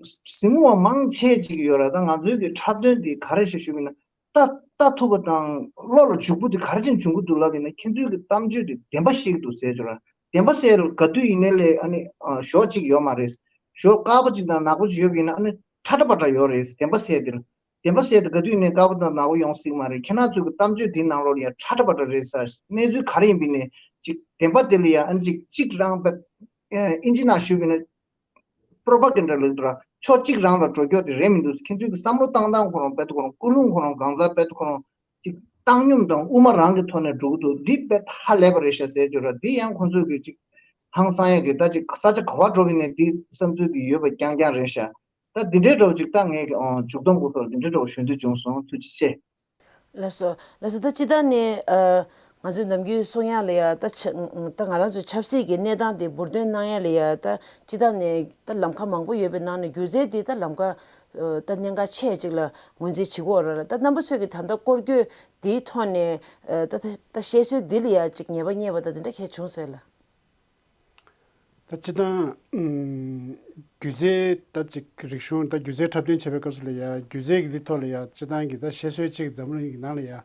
གཟིགས་མོ་བ་མང་ཆེ་ཅིག་ཡོད་ར། ད་ང་ཚོའི་གི་འཁྲབ་སྟོན་དེ་ག་རེ་ཞིག་ཞུ་མིན་ན་ལྟ་ལྟ་ཐུབ་པ་དང་བློ་ལ་འཇུག་པོ་དེ་ག་རེ་ཅིག་འབྱུང་གི་འདུག་ལབ་ཡིན་ན་ཁྱེད་ཚོའི་གི་གཏམ་བརྗོད་དེ་བདེན་པ་བཤད་ཀྱི་འདུག་ཟེར་ཅོ་ར། བདེན་པ་གསལ་ག་དུས་ཡིན་ནའི་ལས་ཨ་ནི་ཨ་ཞོག་གཅིག་ཡོད་མ་རེད། ཞོག་དཀར་པོ་གཅིག་དང་ནག་པོ་གཅིག་ཡོད་པ་ཡིན་ན་ཨ་ནི་ཁྲ་ཁྲ་པ་འདྲ་ཡོད་རེད། བདེན་པ་གསལ་དེར། བདེན་པ་གསལ་དེ་ག་དུས་ཡིན་ནའི་དཀར་པོ་དང་ནག་པོ་ཡོང་སྲིད་མ་རེད། ཁྱེད་རང་ཚོའི་གི་གཏམ་བརྗོད་དེའི་ནང་ལོགས་ལ་ཡང་ཁྲ་ཁྲ་པ་འདྲ་རེད་ཟེར། གནས་ཚུལ་ག་རེ་ཡིན་པ་ཡིན་ནའི་ཅིག་བདེན་པ་དེ་ལ་ཡང་ཨ་ནི་ཅིག་གཅིག་རང་པ་ཨིན་ཇི་ནང་ཞུས་པ་ཡིན་ན་པྲོ་པ་གན་ཌ་ལབ་འདུག་ར། ཕྱོགས་གཅིག་རང་ལ་འགྲོ་རྒྱུ་དེ་རེད་མི་འདུག་ཁྱེད་ཚོའི་གི་བསམ་བློ་བཏང་སྟངས་ཁོ་རང་དཔེ་ཁོ་རང་ཀུན་སློང་ཁོ་རང་གང་ཟག་དཔེ་ཁོ་རང་ཅིག་བཏང་སྙོམས་དང་དབུ་མ་རང་གི་ཐོག་ནས་འགྲོ་གི་འདུག་འདི་དཔེ་ཧ་ལས་པ་རེད་ཤག་ཟེར་རྒྱུ་ར། འདི་ཡང་ཁོང་ཚོས་གི་ཅིག་ཧང་སང་ཡ་གི་ད་ཅིག་ས་ཆ་ག་བ་འགྲོ་གི་ནས་འདི་བསམ་ཚུལ་གི་ཡོད་པ་རྐྱང་རྐྱང་རེད་ཤག་ད་འདི་འདྲའི་འདྲ་བོ་ཅིག་ད་ངས་ཀྱི་ཨང་མཇུག་སྡོམ་གོ་ཐོག་འདི་འདྲའི་འདྲ་བོ་ཞུ་འདོད་བྱུང་སོང་། ཐུགས་རྗེ་ཆེ། ལགས་སོ། ལགས་སོ། ད་སྤྱིར་བཏང་ནས་ཨ་ང་ཚོའི་ནམ་རྒྱུན་གསུང་ཡག་ལ་ཡ་ད་ཆ་ད་ང་རང་ཚོའི་ཆབ་སྲིད་ཀྱི་གནས་སྟངས་དེ་འབུར་འདོན་གནང་ཡག་ལ་ཡ་ད་སྤྱིར་བཏང་ནས་ད་ལམ་ཁ་མང་པོ་ཡོད་པའི་ནང་ནས་སྒྱུ་རྩལ་དེ་ད་ལམ་ཁ་ཨ་ད་གནད་འགག་ཆེ་ཅིག་ལ་ངོས་འཛིན་བྱེད་ཀྱི་ཡོད་རེད་ལ། ད་རྣམ་པ་ཚོས་ཀྱི་ད་ལྟ་སྐོར་སྐྱོད་དེའི་ཐོག་ནས་ཨ་ད་ད་ད་བཤད་སྲོལ་འདི་ལ་ཡ་ཅིག་ཉེས་པ་རྙེད་པ་ད་དེ་འདྲ་གས་བྱུང་སོང་ལ། ད་སྤྱིར་བཏང་ཨུམ་སྒྱུ་རྩལ་ད་ཅིག་རིག་གཞུང་ད་སྒྱུ་རྩལ་འཁྲབ་སྟོན་བྱེད་པའི་སྐབས་སུ་ལ་ཡ་སྒྱུ་རྩལ་གྱི་འདི་ཐོག་ལ་ཡ་སྤྱིར་བཏང་གི་ད་བཤད་སྲོལ་ཅིག་འཛམ་གླིང་གི་ནང་ལ་ཡ་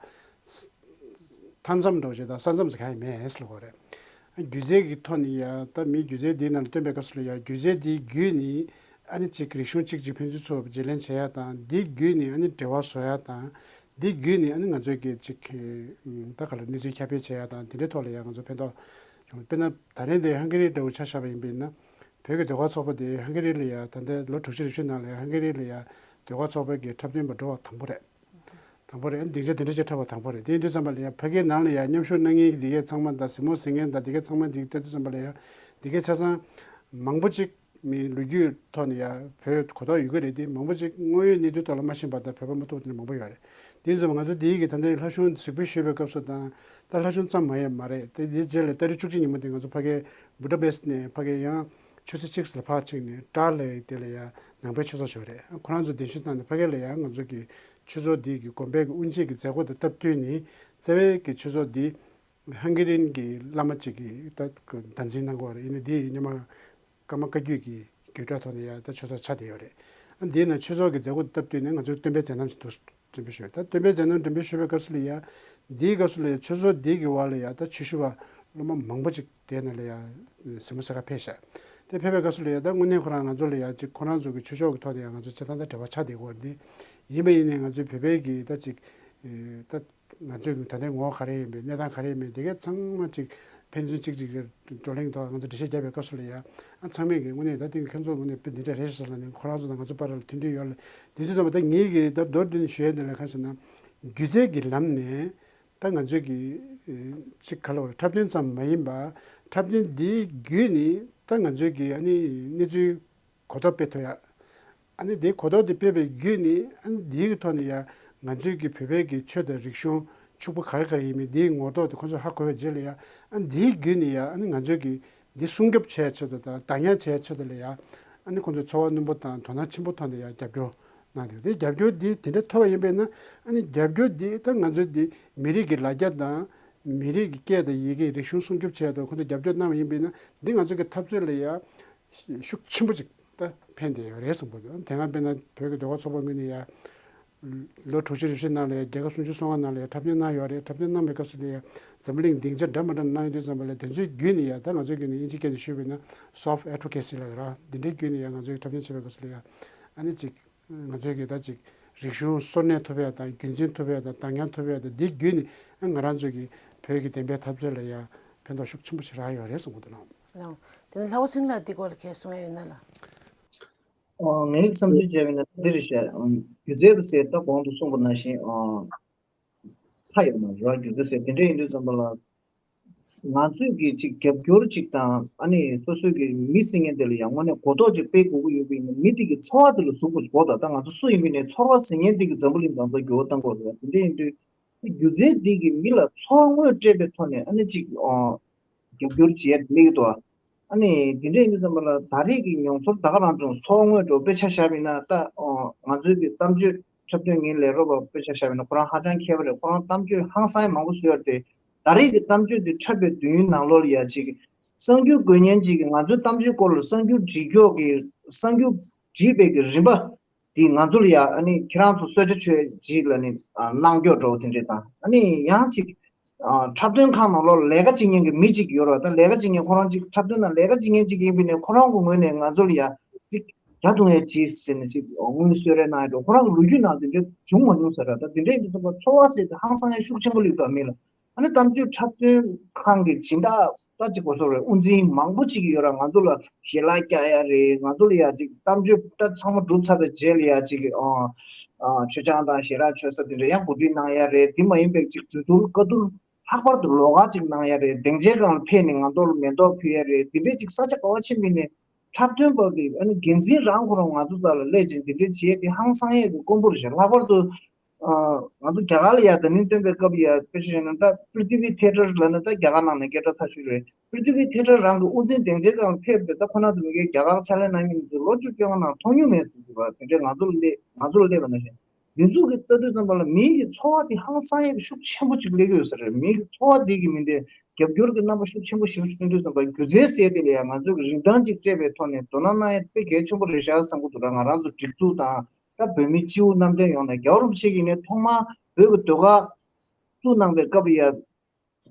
མཐའ་མཚམས་འདྲ་བོ་ཞིག་དང་ས་མཚམས་ཟེར་གང་ཡང་མེད་ཟེར་ལབ་དགོས་རེད། སྒྱུ་རྩལ་གྱི་ཐོག་ནས་ཡ་ད་མི་སྒྱུ་རྩལ་འདིའི་ནང་ལ་སྟོན་པའི་སྐབས་སུ་ལ་ཡ་སྒྱུ་རྩལ་འདིའི་བརྒྱུད་ནས་ཨ་ནི་ཅིག་རིག་གཞུང་གཅིག་ཅིག་ཕན་ཚུན་ཚོ་བརྗེ་ལེན་བྱེད་ཡ་དང་འདིའི་བརྒྱུད་ནས་ཨ་ནི་འབྲེལ་བ་བཟོ་ཡ་དང་འདིའི་བརྒྱུད་ནས་ཨ་ནི་ང་ཚོའི་གི་ཅིག་ད་ག་ལ་གནས་ཚུལ་ཁྱབ་སྤེལ་བྱེད་ཡ་དང་དེ་འདྲའི་ཐོག་ལ་ཡ་ང་ཚོ་ཕན་ཐོགས་བྱུང་། དཔེར་ན་ད་རེས་འདི་ཧང་གི་རི་འདྲ་བོ་ཆ་བཞག་པ་ཡིན་པས་ན། བོད་ཀྱི་ཟློས་གར་ཚོགས་པ་དེ་ཧང་གི་རི་ལ་ཡ་ད་ལྟའི་ལོ་དྲུག་ཅུ་རེ་བཞི་ནང་ལ་ཡ་ཧང་གི་རི་ལ་ཡ་ཟློས་གར་ཚོགས་པ་གི་འཁྲབ་སྟོན་པ་འགྲོ་བ་དང་པོ་རེད། དང་པོ་རེད། སྡིངས་ཆ་དེ་འདྲ་ཅིག་འཁྲབ་པ་དང་པོ་རེད། དེ་ཡིན་དུས་ཙམ་པ་ལ་ཡ་ཕ་གིའི་ནང་ལ་ཡ་མཉམ་ཞུགས་གནང་མཁན་གྱི་འདི་གས་ཚང་མ་དང་གཟིགས་མོ་གཟིགས་མཁན་དང་འདི་གས་ཚང་མ་འདི་བལྟ་དུས་ཙམ་པ་ལ་ཡ་འདི་གས་ཆ་ཚང་མང་པོ་ཅིག་མི་ལོ་རྒྱུས་ཐོག་ནས་ཡ་བོད་གོ་རྟོགས་ཡོད་ཀྱི་རེད། དེ་མང་པོ་ཅིག་དངོས་ཡོད་གནས་ཚུལ་ཐོག་ལ་མ་ཤེས་པ་དང་བོད་པ་མ་གཏོགས་དེ་འདྲ་མང་པོ་ཡོད་རེད། དེ་ཡིན་ཙང་ང་ཚོ་འདི་གི་ད་ལྟའི་ལྷ་གཞུང་གཟིགས་འབུལ་ཞུས་པའི་སྐབས་སུ་དང་ད་ལྷ་གཞུང་ཙམ་མ་ཡིན་མ་རེད། དེ་འདི་རྗེས་ལ་ཏ་རིག་བཅུ་གཅིག་ཉིན་མོ་དེ་ང་ཚོ་ཕ་གའི་བུ་ད་པེ་སི་ནས་ཕ་གའི་ཡང་ཆུ་ཚོད་གཅིག་ཙམ་ལ་ཕར་ཕྱིན་ནས་ཏྲ་ལའི་དེ་ལ་ཡང་ནང་པའི་ཆོས་ཚོགས་ཤིག་ཡོད་རེད། ཁོ་རང་ཚོ་གདན་ཞུ་བཏང་ནས་ཕ་གའི་ལ་ཡང་ང་ཚོ་གི་ཆོས་ཚོགས་འདི་གི་དགོན་པའི་གི་དབུ་འབྱེད་ཀྱི་མཛད་སྒོ་དང་སྟབས་བསྟུན་ནས་རྩ་བའི་གི་ཆོས་ཚོགས་འདི་ཧང་གི་རིན་གྱི་བླ་མ་གཅིག་གིས་ད་བདག་འཛིན་གནང་དགོས་པ་རེད། ཡིན་ནའི་འདི་སྔོན་མ་ཀརྨ་བཀའ་བརྒྱུད་ཀྱི་དགོད་བྲོའི་ཐོག་ནས་ཡང་ད་ཆོས་ཚོགས་ཆགས་བསྡད་ཡོད་རེད། ཨ་འདི་ན་ཆོས་ཚོགས་ཀྱི་མཛད་སྒོ་དང་སྟབས་བསྟུན་ནས་ང་ཚོས་སྟོན་པའི་མཛད་རྣམ་ཞིག་འདུག་འགྲེམས་སྤེལ་ཞུས། ད་སྟོན་པའི་མཛད་རྣམ་འགྲེམས་སྤེལ་ཞུས་པའི་སྐབས་སུ་ལ་ཡང་འདིའི་སྐབས་སུ་ལ་ཡང་ཆོས་ཚོགས་འདི་གི་བར་ལ་ཡང་ད་ཆོས་ཞུ་བ་སློབ་མ་མང་པོ་ཅིག་དེ་ན་ལ་ཡང་གཟིགས་མོ་གཟིགས་གར་ཕེབས་ཤག་དེ་ཕེབས་པའི་སྐབས་སུ་ལ་ཡང་ད་དངོས་གནས་ཁོ་རང་ང་ཚོ་ལ་ཡང་ཅིག་ཁོ་རང་ཚོ་གི་ཆོས་ཕྱོགས་ཀྱི་ཐོག་ནས་ཡང་ང་ཚོ་སྤྱིར་བཏང་ད་འབྲེལ་བ་ཆགས་བསྡད་ཡོད་རེད། འདི་ཡིན་པ་ཡིན་ནའི་ང་ཚོའི་བོད་པའི་གི་ད་ཅིག་ད། ང་ཚོའི་ད་ལྟའི་ངོ་བོ་ག་རེ་ཡིན་པའི་གནས་སྟངས་ག་རེ་ཡིན་པའི་དེ་གའི་ཚང་མ་ཅིག་ཕན་ཚུན་གཅིག་གཅིག་བགྲོ་གླེང་ཐོག་ང་ཚོ་འགྲེལ་བཤད་བརྒྱབ་པའི་སྐབས་སུ་ལ་ཡང་ཨ་ཚང་མས་ཀྱི་དངོས་གནས་ད་ཐེངས་ཁྱོད་ཚོ་དངོས་གནས་དཔེ་འདི་འདྲ་རེད་ཟེར་ལབ་ནས་ཁོ་རང་ཚོ་དང་ང་ཚོ་བར་ལ་མཐུན་སྒྲིལ་ཡོད་ལ་དེ་དུས་ཙམ་པ་ད་ངེད་ཀྱིས་ད་མདོར་བསྡུས་ནས་ཞུ་ཡ་འདི་ལ་གང་ཟེར་ན་སྒྱུ་རྩལ་གྱི་ལམ་ནས་ད་ང་ཚོས་ཀྱི་ཅིག་ག་ལ་བར་འཁྲབ་སྟོན་ཙམ་མ་ཡིན་པ་འཁྲབ་སྟོན་འདིའི་བརྒྱུད་ནས་ད་ང་ཚོས་ཀྱི་ཨ་ནི་གནས་ཚུལ་གོ་རྟོགས་སྤེལ་ཐུབ་ཡ། ཨ་ནི་དེའི་གོ་རྟོགས་དེ་སྤེལ་བའི་བརྒྱུད་ནས་ཨ་ནི་དེའི་ཐོག་ནས་ཡང་ང་ཚོའི་གི་བོད་པའི་གི་ཆོས་དང་རིག་གཞུང་ཕྱུག་པོ་ག་རེ་ག་རེ་ཡིན་མིན་དེའི་ངོ་རྟོགས་དེ་ཁོ་ཚོས་ཧ་གོ་བའི་རྗེས་ལ་ཡང་ཨ་ནི་དེའི་བརྒྱུད་ནས་ཡང་ཨ་ནི་ང་ཚོའི་གི་འདི་སྲུང་སྐྱོབ་བྱས་ཆེད་དུ་དང་བདག་ཉར་བྱས་ཆེད་དུ་ལ་ཡང་ཨ་ནི་ཁོ་ཚོས་ཚོར་བ་རྣོན་པོ་དང་དོ་སྣང་ཆེན་པོ་ཐོག་ནས་ཡང་རྒྱབ་སྐྱོར་གནང་འདུག་དེ་རྒྱབ་སྐྱོར་འདི་དེ་འདྲ་ཐོབ་པ་ཡིན་པས་ན་ཨ་ནི་རྒྱབ་སྐྱོར་འདི་ད་ང་ཚོའི་འདི་མི་རིགས་ཀྱི་ལ་རྒྱ་དང་མི་རིགས་ཀྱི་སྐད་དང་ཡི་གེ་རིག་གཞུང་སྲུང་སྐྱོབ་བྱས་དང་ཁོ་ཚོས་རྒྱབ་སྐྱོར་གནང་བ་ཡིན་པས་ན་འདི་ང་ཚོ་གི་འཐབ་རྩོད་ལ་ཡང་ཤུགས་ཆེན་པོ་ཅིག་ད་ཕན་བསྡད་ཡོད་རེད་བསམ་གྱི་འདུག་དེ་སྔ་དཔེར་ན་བོད་ཀྱི་ཟློས་གར་ཚོགས་པ་ངོས་ནས་ཡང་ལོ་དྲུག་ཅུ་རེ་བཞི་ནང་ལ་ཡང་རྒྱལ་ཁབ་སུམ་ཅུ་སོ་ལྔ་ནང་ལ་ཡང་འཁྲབ་སྟོན་གནང་ཡོད་རེད། འཁྲབ་སྟོན་གནང་བའི་སྐབས་སུ་ལ་ཡང་འཛམ་བུ་གླིང་སྡིངས་ཆ་འདྲ་མི་འདྲ་གནང་ཡོད་དུས་ཙམ་པ་ལ་དེ་ཚོའི་བརྒྱུད་ནས་ཡང་ད་ང་ཚོའི་བརྒྱུད་ནས་དབྱིན་ཇིའི་སྐད་ནས་ཞུས་པ་ཡིན་ན་soft advocacy་ལབ་ཀྱི་རེད། འདི་འདྲའི་བརྒྱུད་ནས་ཡང་ང་ཚོའི་འཁྲབ་སྟོན་བྱེད་པའི་སྐབས་སུ་ལ་ཡང་ཨ་ནི་ཅིག་ང་ཚོའི་གི་ད་ཅིག་རིག་གཞུང་སོར་གནས་ཐུབ་ཡ་དང་རྒྱུན་འཛིན་ཐུབ་ཡ་དང་བདག་ཉར་ཐུབ་ཡ་དང་འདི་བརྒྱུད་ནས་ང་རང་ཚོའི་གི་བོད་ཀྱི་བདེན་པའི་འཐབ་རྩོད་ལ་ཡང་ཕན་ཐོགས་ཤུགས་ཆེན་པོ་ཞིག་རག་ཡོད་རེད་བསམ་གྱི་འདུག་ལགས། ལགས། དེ་ནས་ལྷ་བ་ཚེ་རིང་ལགས་འདི་སྐོར་ལ་གང་གསུང་ཡ་ཡོད་ན་ལགས། ཨོ་ངའི་བསམ་ཚུལ་བྱས་པ་ཡིན་ན་འདི་རེད་ཤག་སྒྱུ་རྩལ་ཟེར་ད་གོང་དུ་གསུངས་པ་ནང་བཞིན་ཨོ་ཁ་ཡོད་མ་རེད། སྒྱུ་རྩལ་ཟེར་དེ་འདྲ་ཡིན་དུས་ཙམ་པ་ལ་ང་ཚོས་ཀྱི་ཅིག་རྒྱབ་སྐྱོར་ཅིག་དང་ཨ་ནི་སོ་སོའི་གི་མི་ཟེར་མཁན་དེ་ལ་ཡང་དངོས་གནས་གོ་རྟོགས་ཅིག་སྤེལ་དགོས་ཀྱི་ཡོད་པ་ཡིན་ན་མི་དེ་གི་ཚོར་བ་དེ་ལ་གཟིགས་དགོས་ཀྱི་འདུག་ད་ང་ཚོ་སུ་ཡིན་པ་ཡིན་ནའི་ཚོར་བ་ཟེར་མཁན་དེ་གི་འཛམ་བུ་གླིང་གང་ས་འགྱུར་བ་གཏོང་དགོས་རེད། དེ་འདྲ་ཡིན་དུས། སྒྱུ་རྩལ་འདི་གིས་མི་ལ་ཚོར་བ་དངོས་སྤྲད་པའི་ཐོག་ནས་ཨ་ནི་ཅིག་ཨོ་རྒྱབ་སྐྱོར་བྱེད་ཡ་དེ་སླེབས་ཀྱི་འདུག་ཨ་ནི་དེ་འདྲ་ཡིན་དུས་ཙམ་པ་ལ་ད་རེས་ཀྱི་མྱོང་ཚོར་ད་ག་རང་བྱུང་ཚོར་བ་དངོས་འགྲོ་དཔེ་ཆ་བཞག་པ་ཡིན་ན་ད་ཨོ་ང་ཚོའི་གི་གཏམ་བརྗོད་འཁྲབ་སྟོན་ངའི་ལས་རོགས་པ་དཔེ་ཆ་བཞག་པ་ཡིན་ན་ཁོ་རང་ཧ་ཅང་མཁས་པ་རེད། ཁོ་རང་གཏམ་བརྗོད་ཧང་སང་ཡ་མང་པོ་བཟོས་ཡོད་རེད་དེ། ད་རེས་ཀྱི་གཏམ་བརྗོད་དེ་འཁྲབ་པའི་དུས་ཡུན་ནང་ལོགས་ལ་ཡ་ཅིག་གསར་འགྱུར་འགོད་མཁན་ཅིག་གིས་ང་ཚོའི་གཏམ་བརྗོད་སྐོར་ལ་གསར་འགྱུར་བྲིས་ཀྱོག་གི་གསར་འགྱུར་བྲིས་པའི་གི་རིམ་པ། དེ་ང་ཚོ་ལ་ཡ་ཨ་ནི་ཁྱེད་རང་ཚོ་གསོལ་ཇ་མཆོད་ཅིག་ལ་ནི་ཨ་གནང་སྐྱོ་འགྲོ་དེ་འདྲས་དང་ཨ་ནི་ཡང་ཅིག་ཨ་འཁྲབ་སྟོན་ཁང་ནང་ལོགས་ལས་ཀ་བྱེད་མཁན་གྱི་མི་ཅིག་ཡོད་རེད་བ། ད་ལས་ཀ་བྱེད་མཁན་ཁོ་རང་ཅིག་འཁྲབ་སྟོན་ནང་ལས་ཀ་བྱེད་མཁན་ཅིག་ཡིན་པ་ནས་ཁོ་རང་གི་ངོས་ནས་ང་ཚོ་ལ་ཡ་ཅིག་རྒྱ་གཏོང་ཡ་ཅིག་ཟེར་ནས་ཅིག་དངུལ་གསོལ་རས་གནང་ཡ་འགྲོ་ཁོ་རང་གི་ལོ་རྒྱུས་ནང་དེ་འདྲས་བྱུང་མ་མྱོང་ཟེར་ར། ད་དེ་འདྲས་ཡིན་དུས་ཙམ་པ་ཚོར་བ་ཟེར་དེ་ཧང་སང་ཡ་ཤུགས་ཆེན་པོ་སླེབས་འདུག་མི་ལ། ཨ་ནི་གཏམ་བརྗོད་འཁྲབ་སྟོན་ཁང་གི་སྦྱིན་བདག་ད་ཅིག་གོ་སོང་རེད། དབུ་འཛིན་མང་པོ་ཅིག་ཡོད་ར། ང་ཚོ་ལ་ཞལ་ལག་བཀྱག་ཡ་རེད། ང་ཚོ་ལ་ཡ་ཅིག་གཏམ་བརྗོད་ད་ཚང་མ་གྲུབ་ཚར་བའི་རྗེས་ལ་ཡ་ཅིག་ཨ་ཨ་མཆོད་ཆང་དང་ཞལ་རག་མཆོད་ས་དེ་འདྲ་ཡང་གོ་སྒྲིག་གནང་ཡ་རེད། དེ་མ་ཡིན་པའི་ཅིག་གྲོས་བསྡུར་བཀའ་བསྡུར་ལྷག་པར་དུ་ལོགས་ཀ་ཅིག་གནང་ཡ་རེད། སྡིངས་ཆའི་སྒང་ལ་ཕེབས་ནས་ང་ཚོ་ལ་མེ་ཏོག་ཕུལ་ཡ་རེད། དེ་འདྲས་ཅིག་ས་ཆ་ག་བ་ཕྱིན་པ་ཡིན་ནའི་འཁྲབ་སྟོན་པ་གི་ཨ་ནི་འགན་འཛིན་རང་ཁོ་རང་ང་ཚོ་རྩ་ལ་སླེབས་ཅིང་དེ་འདྲས་བྱས་ཏེ་ཧང་སང་ཡས་ཀྱི་དཀོན་པོ་རེད་ཤག་ལྷག་པར་དུ་ང་ཚོ་རྒྱ་གར་ལ་ཡ་ད་ནིང་སྟོན་པའི་སྐབས་ཡ་དཔེ་ཆ་བཞག་ན་ད་པྲི་ཐི་བི་ཐེ་ཊར་ལབ་ན་ད་རྒྱ་གར་ནང་ནས་སྐད་གྲགས་ཚ་ཤོས་རེད། པྲི་ཐི་བི་ཐེ་ཊར་རང་གི་དབུ་འཛིན་སྡིངས་ཆའི་སྒང་ལ་ཕེབས་ཏེ་ད་ཁོ་ན་ཚོ་མི་སྒེར་རྒྱ་གར་ཕྱག་ལས་གནང་མཁན་ཚོ་ལོ་བཅུ་བཅོ་ལྔ་ནང་མཐོང་མྱོང་མེད་ཟེར་གྱི་བ་དེ་འདྲས་ང་ཚོ་ལ་སླེབས་ང་ཚོ་ལ་སླེབས་པ་ནང་བཞིན་དེ་ཚོ་གི་ལྟ་དུས་ཙམ་པ་ལ་མིའི་གི་ཚོར་བ་དེ་ཧང་སང་ཡས་ཀྱི་ཤུགས་ཆེན་པོ་ཅིག་སླེབས་ཀྱི་ཡོད་ས་རེད། མིའི་གི་ཚོར་བ་དེ་གི་མི་འདྲས་རྒྱབ་སྐྱོར་གྱི་རྣམ་པ་ཤུགས་ཆེན་པོ་ཞིག་སྟོན་དུས་ཙམ་པ་སྒྱུ་རྩལ་ཟེར་དེ་ལ་ཡང་ང་ཚོས་གི་རིན་ཐང་ཅིག་སྤྲད་པའི་ཐོག་ནས་དོ་སྣང་གནང་ཡ་དཔེ་གལ་ཆེན་པོ་རེད་ཤག་བསམ་གྱི་འདུག་ར། ང་རང་ཚོ་སྒྲིག་འཛུགས་དང་ད་བོད་མི་སྤྱི་བོ་གནམ་བསྟན་ཡོངས་ནས་རྒྱལ་བ་རིན་པོ་ཆེ་གིས་ནས་ཐོག་མར་བོད་ཀྱི་ཟློས་གར་བཙུགས་གནང་པའི་སྐབས་ཡ་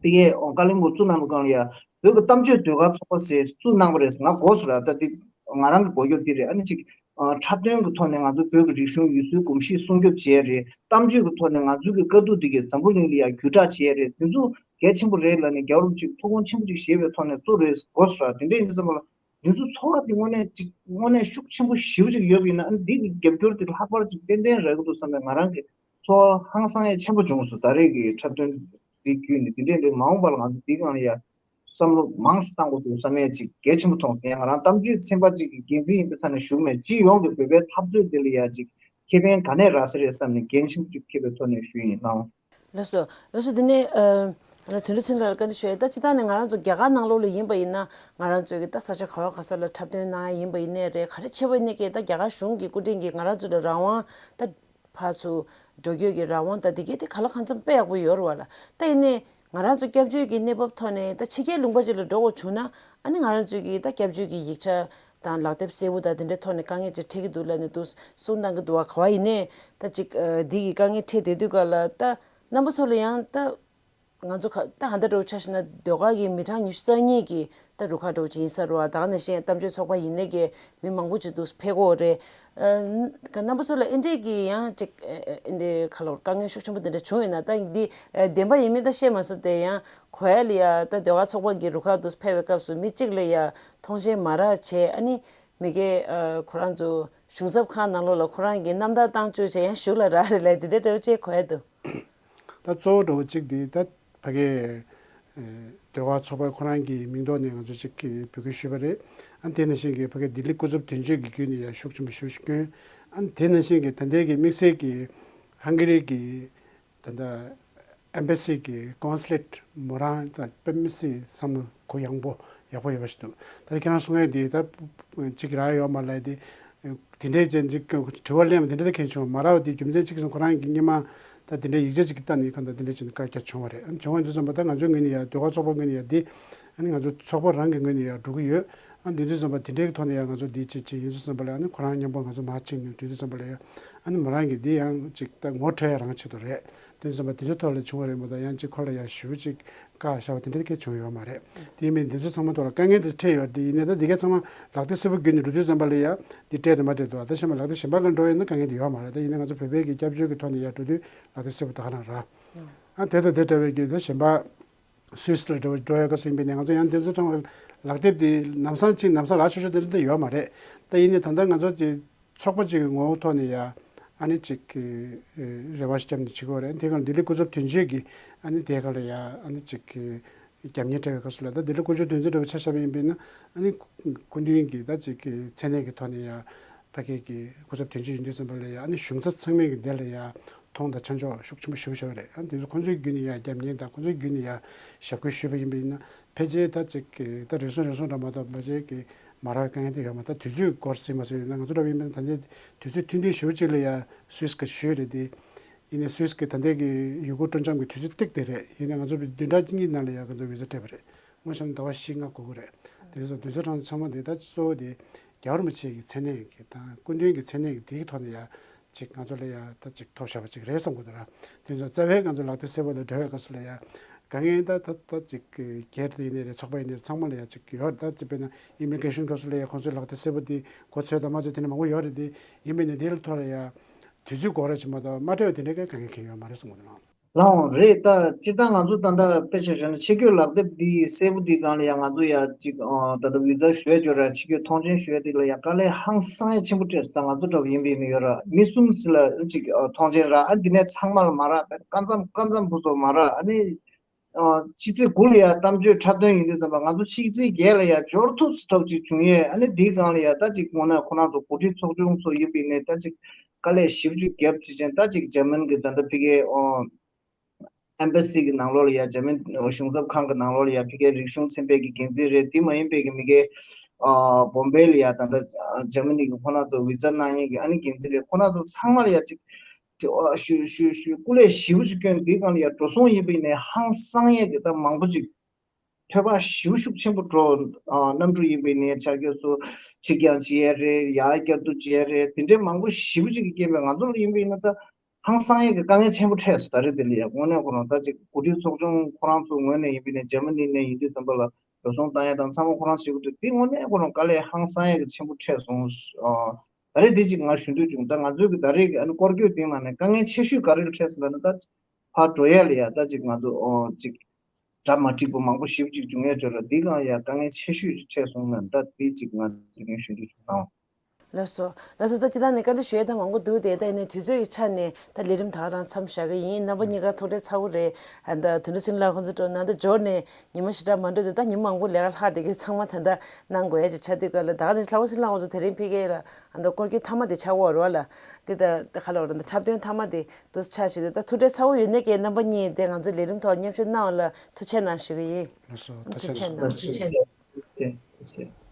དེ་གའི་ཀ་ལིང་པོ་བཙུགས་གནང་པའི་སྒང་ལ་ཡ་བོད་ཀྱི་གཏམ་བརྗོད་ཟློས་གར་ཚོགས་པ་ཟེར་བཙུགས་གནང་པ་རེད། ང་གོ་སོང་ར། ད་དེ་ང་རང་གི་གོ་རྒྱུ་དེ་རེད། ཨ་ནི་ཅིག་འཁྲབ་སྟོན་གྱི་ཐོག་ནས་ང་ཚོ་བོད་ཀྱི་རིག་གཞུང་ཡུལ་སྲོལ་གོམས་གཤིས་སྲུང་སྐྱོབ་བྱས་རེད། གཏམ་བརྗོད་ཀྱི་ཐོག་ནས་ང་ཚོ་གི་དཀའ་སྡུག་འདི་གའི་འཛམ་བུ་གླིང་ལ་ཡ་བརྒྱུད་བསྒྲགས་བྱས་རེད། དེ་ཚོ་གལ་ཆེན་པོ་རེད་ལབ་ནས་རྒྱལ་བ་རིན་པོ་ཆེ་ཐུགས་དགོངས་ཆེན་པོ་ཅིག་བཞེས་པའི་ཐོག་ནས་བཙུགས་རེད་གོ་སོང་ར། དེ་འདྲ་ཡིན་དུས་ཙམ་པ་ལ་ འདི་ཚོ་ཚོར་བ་འདི་དངོས་གནས་ཅིག་དངོས་གནས་ཤུགས་ཆེན་པོ་ཞེ་པོ་ཅིག་ཡོད་པ་ཡིན་ན། ཨ་ནི་འདི་གི་རྒྱབ་སྐྱོར་འདི་ལྷག་པར་ཅིག་ཏན་ཏན་རག་གི་འདུག་བསམ་པའི་ང་རང་གི་ཚོར་བ་ཧང་སང་ཡ་ཆེན་པོ་བྱུང་སོང་། ད་རེས་ཀྱི་འཁྲབ་སྟོན་འདི་བརྒྱུད་ནས་འདི་འདྲས་འདི་མ་འོངས་པ་ལ་ང་ཚོ་འདི་སྒང་ལ་ཡ་བསམ་བློ་མང་ཙམ་བཏང་དགོས་འདུག་བསམ་ཡས་ཅིག་གལ་ཆེན་པོ་མཐོང་སོང་། ཡང་ང་རང་གཏམ་བརྗོད་ཚན་པ་ཅིག་གི་འགན་འཛིན་ཡིན་པའི་ཐོག་ནས་ཞུ་མེད། སྤྱི་ཡོངས་ཀྱི་བོད་པའི་འཐབ་རྩོད་འདི་ལ་ཡ་ཅིག་ཁེ་ཕན་ག་ནས་རག་ས་རེད་བསམ་ནས་འགན་ཆེན་པོ་ཅིག་འཁྱེར་བའི་ཐོག་ནས་ཞུ་ཡིན་གནང་། ལགས་སོ། ལགས་སོ། དེ་ནས་ཨ་ལ་དོན་གྲུབ་ཚེ་རིང་ལགས་ལ་བཀའ་འདྲི་ཞུ་ཡ། ད་སྤྱིར་བཏང་ནས་ང་རང་ཚོ་རྒྱ་གར་ནང་ལོགས་ལ་ཡིན་པ་ཡིན་ན། ང་རང་ཚོའི་གི་ད་ས་ཆ་ག་བ་ག་ས་ལ་འཁྲབ་སྟོན་གནང་ཡ་ཡིན་པ་ཡིན་ནའི་རེད། ག་རེ་བྱས་པ་ཡིན་ནའི་གི་ད་རྒྱ་གར་གཞུང་གི་སྐུ་དྲིན་གྱིས་ང་རང་ཚོ་ལ་རང་དབང་ད་ཕར་ཚུར་འགྲོ་སྐྱོད་ཀྱི་རང་དབང་ད་དེ་གས་དེ་ག་ལ་གང་འཚམ་དཔེ་ཡག་པོ་ཡོད་རེད་བ་ལ། ད་ཡིན་ནའི་ང་རང་ཚོ་སྐྱབས་བཅོལ་གྱི་གནས་བབ་ཐོག་ནས་ད་ཕྱི་རྒྱལ་ལུང་པ་ཅིག་ལ་འགྲོ་དགོས་བྱུང་ན། ཨ་ནི་ང་རང་ཚོའི་གི་ད་སྐྱབས་བཅོལ་གྱི་ཡིག་ཆ་དང་ལག་དེབ་གསལ་པོ་དང་དེ་འདྲའི་ཐོག་ནས་དཀའ་ངལ་ཅིག་འཕྲད་ཀྱི་འདུག་ལབ་ནས་འདུག་གསུང་གནང་གི་འདུག་བ། ག་བ་ཡིན་ནའི་ད་ཅིག་ཨ་འདི་གི་དཀའ་ངལ་འཕྲད་བསྡད་དུས་ག་ལ་ད་རྣམ་པ་ཚོ་ལ་ཡང་ད། ང་ཚོ་ཁ་ད་ཧ་ད་འདྲ་བོ་ཆ་བཞག་ན་ཟློས་གར་གྱི་མི་གྲངས་ཉི་ཤུ་རྩ་གཉིས་ཀྱི་ད་རུ་ཁག་འདྲ་བོ་ཅིག་ཡིན་ས་རེད་བ། ད་ག་ནང་བཞིན་གཏམ་བརྗོད་ཚོགས་པ་ཡིན་ནའི་གི་མི་མང་པོ་ཅིག་འདུག་ཕེབས་ཀྱི་ཡོད་རེད། ཨ་རྣམ་པ་ཚོ་ལ་ཨེ་འདྲས་ཀྱི་ཡང་ཅིག་ཨེ་འདྲས་ཁ་ལོ་དཀའ་ངལ་ཤུགས་ཆེན་པོ་དེ་འདྲ་བྱུང་ཡོད་ན། ད་འདི་ཨ་བདེན་པ་ཡིན་མིན་ད་ཤེས་མ་སོང་། དེ་ཡང་གོ་ཡ་ལ་ཡ་ད་ཟློས་གར་ཚོགས་པ་གི་རུ་ཁག་འདུག་ཕེབས་པའི་སྐབས་སུ་མི་གཅིག་ལ་ཡ་མཐོང་མཆན་མ་རག་བྱས། ཨ་ནི་མི་སྒེར་ཨ་ཁོ་རང་ཚོ་གཞུང་ཚབ་ཁང་ནང་ལོགས་ལ་ཁོ་རང་གི་རྣམ་ཐར་བཏང་བཅུག་བྱས་ཡང་གཞུག་ལ་རག་རེད་ལབ་དེ་འདྲ་འདྲ་བོ་ཅིག་གོ་ཡ་འདུག་ད་གཙོ་བོ་འདྲ་བོ་གཅིག་དེ་ད་ཕ་གིའི་ཨེ་ཟློས་གར་ཚོགས་པ་ཁོ་རང་གི་མིང་ཐོག་ནས་ང་ཚོ་གཅིག་གི་འབོད་སྐུལ་ཞུས་པ་རེད། ཨ་དེ་ནང་བཞིན་གྱི་ཕ་གིའི་ལྡི་ལི་སྐུ་ཚབ་དོན་གཅོད་ཀྱི་བརྒྱུད་ནས་ཡང་ཤུགས་ཆེན་པོ་ཞེ་པོ་ཞིག་བསྐྱོན། ཨ་དེ་ནང་བཞིན་གྱི་ད་ལྟའི་གི་དམིགས་བསལ་གྱི་ཧང་གི་རི་གི་ད་ལྟ་ཨེམ་བྷ་སི་གི་ཀོན་སུ་ལེཊ་མོ་རང་ད་དཔེ་མི་སྲིད་བསམ་བློ་གུ་ཡངས་པོ་ཡག་པོ་ཡོད་པ་ཞིག་འདུག་ད་ཁྱེད་རང་གསུང་ཡས་དེ་ད་གཅིག་རག་ཡོད་མ་རེད་དེ། དེ་འདྲའི་ཅན་ཅིག་དྲི་བ་གླེང་བ་དེ་འདྲ་ད་གང་བྱུང་མ་རག་པ་དེ་རྒྱུ་མཚན་གཅིག་སོང་། ཁོ་རང་གིས་སྔོན་མ་ད་དེ་འདྲའི་ཡིག་ཆ་ཅིག་བལྟས་ནས་གང་ལྟར་དེ་འདྲ་བྱས་ནས་བཀའ་རྒྱ་བྱུང་བ་རེད། བྱུང་བ་ཡིན་དུས་ཙམ་པ་ད་ང་ཚོའི་ངོས་ནས་ཡ་ཟློས་གར་ཚོགས་པ་ངོས་ནས་ཡ་འདི་ཨ་ནི་ང་ཚོ་ཚོགས་པ་རང་གི་ངོས་ནས་ཡ་འགྲོ་གི་ཡོད། ཨ་འདི་དུས་ཙམ་པ་དེ་འདྲའི་ཐོག་ནས་ཡ་ང་ཚོ་འདི་བྱེད་བྱེད་ཡིན་དུས་ཙམ་པ་ལ་ཨ་ནི་ཁོ་རང་མཉམ་པོ་ང་ཚོ་མར་ཕྱིན་ནས་འགྲོ་དུས་ཙམ་པ་ལ་ཡ་ཨ་ནི་མོ་རང་གིས་འདི་ཡང་ཅིག་ད་ངོ་འཕྲོད་ཡ་རང་ཆེད་དུ་རེད། དེ་ཙམ་པ་དེ་ཚོའི་ཐོག་ལ་བྱུང་བ་རེད་མོ། ད་ཡང་གཅིག་ཁོ་ལ་ཡང་ཞུ་གཅིག་བཀའ་བཞག་པ་དེ་འདྲ་གལ་བྱུང་ཡོད་མ་རེད། དེ་ཡིན་མིན་དེ་ཚོ་ཚང་མ་ཐོག་ལ་དཀའ་ངལ་དེ་འཕྲད་ཡོད་རེད། དེ་ཡིན་ནའི་ད་དེ་ག་ཚང་མ་ལག་དེབ་གསལ་པོ་བརྒྱུད་ནས་འགྲོ་དུས་ཙམ་པ་ལ་ཡང་དེ་སྤྲད་དེ་མ་སྤྲད་འདུག་ད་གཤམ་ལག་དེབ་གཞན་པ་ལ་འགྲོ་ཡོད་ན་དཀའ་ངལ་དེ་ཡོད་མ་རེད། ད་ཡིན་ན་ང་ཚོ་བོད་པའི་གི་སྐྱབས་བཅོལ་གི་ཐོག་ནས་ཡར་འགྲོ་དུས་ལག་དེབ་གསལ་པོ་ད་ག་རང་རག་ཨ་དེ་དང་དེ་འདྲ་བའི་གི་ད་གཞན་པ་སུད་སི་ལ་འགྲོ་འགྲོ་ཡ་ག་ཟིན་པའི་ནས་ང་ཚོ་ཡང་དེ་ཚོ་ཚང་མ་ལག་དེབ་དེ་ལམ་སང་གཅིག་ལམ་སང་རག་ཆོག་ཆོག་དེ་འདྲ་ཡོད་མ་རེད། ད་ཡིན་ནའི་ད་ལྟ་ང་ཚོ་དེ་ཚོགས་པ་གཅིག་གི་ངོ་བོ་ཐོག་ནས་ཡ་ཨ་ནི་གཅིག་གི་རེ་བ་ཞིག་བརྒྱབ་ནས་བྱེད་དགོས་རེད། དེ་ག་ལ་ལྡི་ལི་སྐུ་ཚབ་དོན་གཅོད་ཀྱིས་ཨ་ནི་དེ་ག་ལ་ཡ་ཨ་ནི་གཅིག་གི་རྒྱབ་གཉེར་སྤྲད་པའི་སྐབས་སུ་ལ་ད་ལྡི་ལི་སྐུ་ཚབ་དོན་གཅོད་འདྲ་བོ་ཆ་བཞག་པ་ཡིན་པས་ན་ཨ་ནི་སྐུ་མདུན་གྱི་ད་གཅིག་གི་མཚན་གནས་ཀྱི་ཐོག་ནས་ཡ་ཕ་གི་གི་སྐུ་ཚབ་དོན་གཅོད་ཡིན་དུས་ཙམ་པ་ལ་ཡ་ཨ་ནི་གཞུང་ཚབ་ཚང་མས་ཀྱི་དེ་ལ་ཡ་མཐོང་དང་ཆ་འཇོག་ཤུགས་ཆེན་པོ་ཞུ་བཞག་པ་རེད། ཨ་ནི་དེ་ཚོ་ཁོང་ཚོའི་བརྒྱུད་ནས་ཡ་རྒྱབ་གཉེར་དང་ཁོང་ཚོའི་བརྒྱུད་ནས་ཡ་ཞབས་སྐུལ་ཞུས་པ་ཡིན་པས་ན་ཕལ་ཆེར་ད་གཅིག་གི་ད་རེ་ཟུང་རེ་ཟུང་འདྲ་མ་གཏོགས་ཕལ་ཆེར་གི་མ་རག་དཀའ་ངལ་དེ་ཡོད་མ་རེད། ད་དུས་ཚོད་འགོར་ཟིན་མ་སོང་ཡིན་ན་ང་ཚོ་འདྲ་བོ་ཡིན་པས་ན་ད་ལྟའི་དུས་ཚོད་ཐུང་ཐུང་ཞེ་པོ་ཅིག་ལ་ཡ་སུད་སི་གི་ཞུས་རེད་དེ། ཡིན་ནའི་སུད་སི་གི་ད་ལྟའི་གི་ཡུལ་སྐོར་སྤྲོ་འཆམ་གི་དུས་ཚོད་ཏིག་ཏིག་རེད། ཡིན་ནའི་ང་ཚོ་བདུན་ཕྲག་གཉིས་ནང་ལ་ཡ་ང་ཚོ་བི་ཟ་སྤྲད་པ་རེད། དངོས་བཤད་ན་ཟླ་བ་བཞི་ལྔ་འགོར་གི་རེད། དེ་ཚོ་དུས་ཚོད་གྲངས་ཚང་མ་འདི་ད་གཙོ་བོ་དེ་རྒྱལ་བ་རིན་པོ་ཆེ་གི་མཚན་གནས་ཀྱི་དང་སྐུ་མདུན་གྱི་མཚན་གནས་ཀྱི་དེའི་ཐོག་ནས་ཡ་ཅིག་ང་ཚོ་ལ་ཡ་ད་ཅིག་ཐོབ་བཞག་པ་ཅིག་རེད་བསམ་གི་འདུག་ར། དེ་ཚོ་རྩ་བའི་ང་ཚོ་ལག་དེབ་གསལ་པོ་ལ་འགྲོ་བའི་སྐབས་སུ་ལ་ཡ་དཀའ་ངལ་ད་ད་ད་ཅིག་སྒེར་དེ་ཡིན་ནའི་རེད། ཚོགས་པ་ཡིན་ནའི་རེད། ཚང་མ་ལ་ཡ་ཅིག་ཡོད་རེད། ད་ཅིག་དཔེར་ན་ཨི་མི་གྷི་རེ་ཤན་སྐབས་སུ་ལ་ཡ་ཁོང་ཚོའི་ལག་དེབ་གསལ་པོ་དེ་གོ་ཚོད་དང་མ་ཚོད་དེ་འདྲ་མང་པོ་ཡོད་རེད་དེ། ཡིན་པས་ན་དེ་ལ་ཐོག་ལ་ཡ་དུས་ཚོད་འགོར་ར་ཅིག་མ་གཏོགས་མ་སྤྲད་པ་དེ་འདྲའི་དཀའ་ངལ་གང་ཡང་ཡོད་མ་རེད་བསམ་གི་འདུག་ལགས། ལགས་འོང་རེད། ད་སྤྱིར་བཏང་ང་ཚོ་ད་ལྟ་དཔེ་ཆ་བཞག་ན་ཕྱི་སྐྱོད་ལག་དེབ་འདི་གསལ་པོ་འདི་སྒང་ལ་ཡང་ང་ཚོ་ཡ་ཅིག་ཨ་ད་ལྟ་བི་ཛ་ཞུ་ཡ་འབྱོར་ར་ཕྱི་སྐྱོད་ཐོངས་མཆན་ཞུ་ཡ་འདི་ལ་ཡང་དཀའ་ལས་ཧང་སང་ཡ་ཆེན་པོ་འཕྲད་སོང་། ད་ང་ཚོ་འདྲ་བོ་ཡིན་པའི་ནི་ཡོད་ར་མི་གསུམ་ཙམ་ལ་ཅིག་ཨ་ཐོངས་མཆན་རག་ཨ་འདི་ནས་ཚང་མ་ལ་མ་རག་སྐར་མཚམས་སྐར་མཚམས་ཕུན་ཚོགས་མ་རག་ཨ་ནི་ཨ་ཕྱི་ཚེས་དགུ་ལ་ཡ་གཏམ་བརྗོད་འཁྲབ་སྟོན་ཡིན་དུས་ཙམ་པ་ང་ཚོ་ཕྱི་ཚེས་བརྒྱད་ལ་ཡ་འབྱོར་ཐུབ་ཐུབ་ཅིག་བྱུང་ཡས། ཨ་ནི་འདིའི་སྒང་ལ་ཡ་ད་ཅིག་དངོས་གནས་ཁོ་རང་ཚོ་འགོ་ཁྲིད་ཚོགས་ཆུང་ཚོ་ཡིན་པའི་ནི་ད་ཅིག་དཀའ་ལས་ཞེ་པོ་ཅིག་བརྒྱབ་ཅིག་ཅན་ད་ཅིག་འཇར་མན་གི་ད་ལྟ་ཕ་གིའི་ཨ་ཨེམ་བྷ་སི་གི་ནང་ལོགས་ལ་ཡ་འཇར་མན་གཞུང་ཚབ་ཁང་གི་ནང་ལོགས་ལ་ཡ་ཕ་གིའི་རིག་གཞུང་ཚན་པའི་གི་འགན་འཛིན་རེད། དེ་མ་ཡིན་པའི་གི་མི་སྒེར་ཨ་བོམ་བེ་ལ་ཡ་ད་ལྟ་འཇར་མ་ནི་གི་ཁོ་རང་ཚོ་བི་ཛ་གནང་མཁན་གི་ཨ་ནི་འགན་འཛིན་རེད། ཁོ་རང་ཚོ་ཚང་མ་ལ་ཡ་ཅིག་ཨ་ཞུ་ཞུ་ཞུ་སྐུ་ལས་ཞེ་པོ་ཅིག་བསྐྱོན། དེའི་སྒང་ལ་ཡ་འགྲོ་སོང་ཡིན་པའི་ནས་ཧང་སང་ཡས་གི་ད་མང་པོ་ཅིག་ཐོས་པ་ཞེ་པོ་ཤུགས་ཆེན་པོ་འགྲོ། ཨ་གནམ་གྲུ་ཡིན་པའི་ནས་ཆ་རྐྱེན་ཚོ་ཕྱིར་འགྱངས་བྱེད་ཡས་རེད། ཡར་བསྐྱར་ཟློས་བྱེད་ཡས་རེད། དེ་འདྲའི་མང་པོ་ཞེ་པོ་ཅིག་གི་རྐྱེན་པས་ང་ཚོ་ལ་ཡིན་པའི་ནས་ད་ཧང་སང་ཡས་ཀྱི་དཀའ་ངལ་ཆེན་པོ་འཕྲད་སོང་། ད་རེས་དེ་ལ་ཡ་དངོས་གནས་ཁོ་རང་ད་ཅིག་འགོ་ཁྲིད་ཚོགས་ཆུང་ཁོ་རང་ཚོ་ངོས་ནས་ཡིན་པའི་ནས་འཇར་མ་ནི་ནས་ཡིན་དུས་ཙམ་པ་ལ་འགྲོ་སོང་བཏང་ཡས་དང་ཚང་མ་ཁོ་རང་བྱེད་དགོས་འདུག་དེ་དངོས་གནས་ཁོ་རང་དཀའ་ལས་ཧང་སང་ཡས་ཀྱི་ཆེན་པོ་འཕྲད་སོང་། ཨ་ད་རེས་དེ་ཅིག་ང་ཞུ་འདོད་བྱུང་། ད་ང་ཚོའི་གི་ད་རེས་ཀྱི་ཨ་ནི་སྐོར་སྐྱོད་སྟེང་ནང་ནས་དཀའ་ངལ་ཆེ་ཤོས་ག་རེ་ལ་འཕྲད་སོང་ལབ་ན། ད་ཕར་འགྲོ་ཡས་ལ་ཡ་ད་ཅིག་ང་ཚོ་ཨོ་ཅིག་ གྲ་མ་འགྲིག་པ་མང་པོ་ཞེ་པོ་ཅིག་འབྱུང་ཡས་ཅིག་ཡོད་རེད། འདི་ལའང་ཡང་དཀའ་ངལ་ཆེ་ཤོས་ཅིག་འཕྲད་སོང་ན་ད་དེ་ཅིག་ང་དེ་རིང་ཞུ་རྒྱུ་བྱུང་ནའང་། ལགས་སོ། ལགས་སོ། ད་སྤྱིར་བཏང་ནས་བཀའ་འདྲི་ཞུ་ཡས་ད་མང་པོ་འདུག་སྟེ། ད་ཡིན་ནའི་དུས་ཚོད་ཀྱི་ཆ་ནས་ད་ལས་རིམ་ད་ག་རང་མཚམས་བཞག་གི་ཡིན། རྣམ་པ་གཉིས་ཀ་ཐུགས་ཁྲལ་ཚ་པོ་རེད། ཨ་ད་དོན་གྲུབ་ཚེ་རིང་ལགས་ཁོང་ཚོ་འགྲོ་ན་ད་འབྱོར་ནས་ཉི་མ་ཞེ་དྲག་མ་འགྲོ་དེ། ད་ཉི་མ་མང་པོ་ལས་ཀ་ལྷག་བསྡད་མཁན་ཚང་མ་ད་ལྟ་གནང་དགོས་ཡས་ཅིག་ཆགས་དུས་སྐབས་ལ། ད་ག་ནས་ལྷག་པ་ཚེ་རིང་ལགས་ཁོང་ཚོ་དེ་རིང་ཕ་གིར་ཨ་ད་སྐོར་སྐྱོད་མཐའ་མ་དེ་ཆགས་ཀྱི་ཡོད་རེད་པ་ལགས། དེ་ད་ད་ག་ལབ་རེད། ད་འཁྲབ་སྟོན་མཐའ་མ་དེ་འདུག་སེ་ཆགས་བཞིན་དུ། ད་ཐུགས་ཁྲལ་ཚ་པོ་ཡོད་ནའི་ཀྱེ་རྣམ་པ་གཉིས་དེ་ང་ཚོའི་ལས་རིམ་ཐོག་མཉམ་ཞུགས་གནང་བ་ལ་ཐུགས་རྗེ་གནང་ཞུ་གི་ཡིན། ལགས་སོ། ཐུགས་རྗེ་གནང་། ཐུགས་རྗེ་གནང་།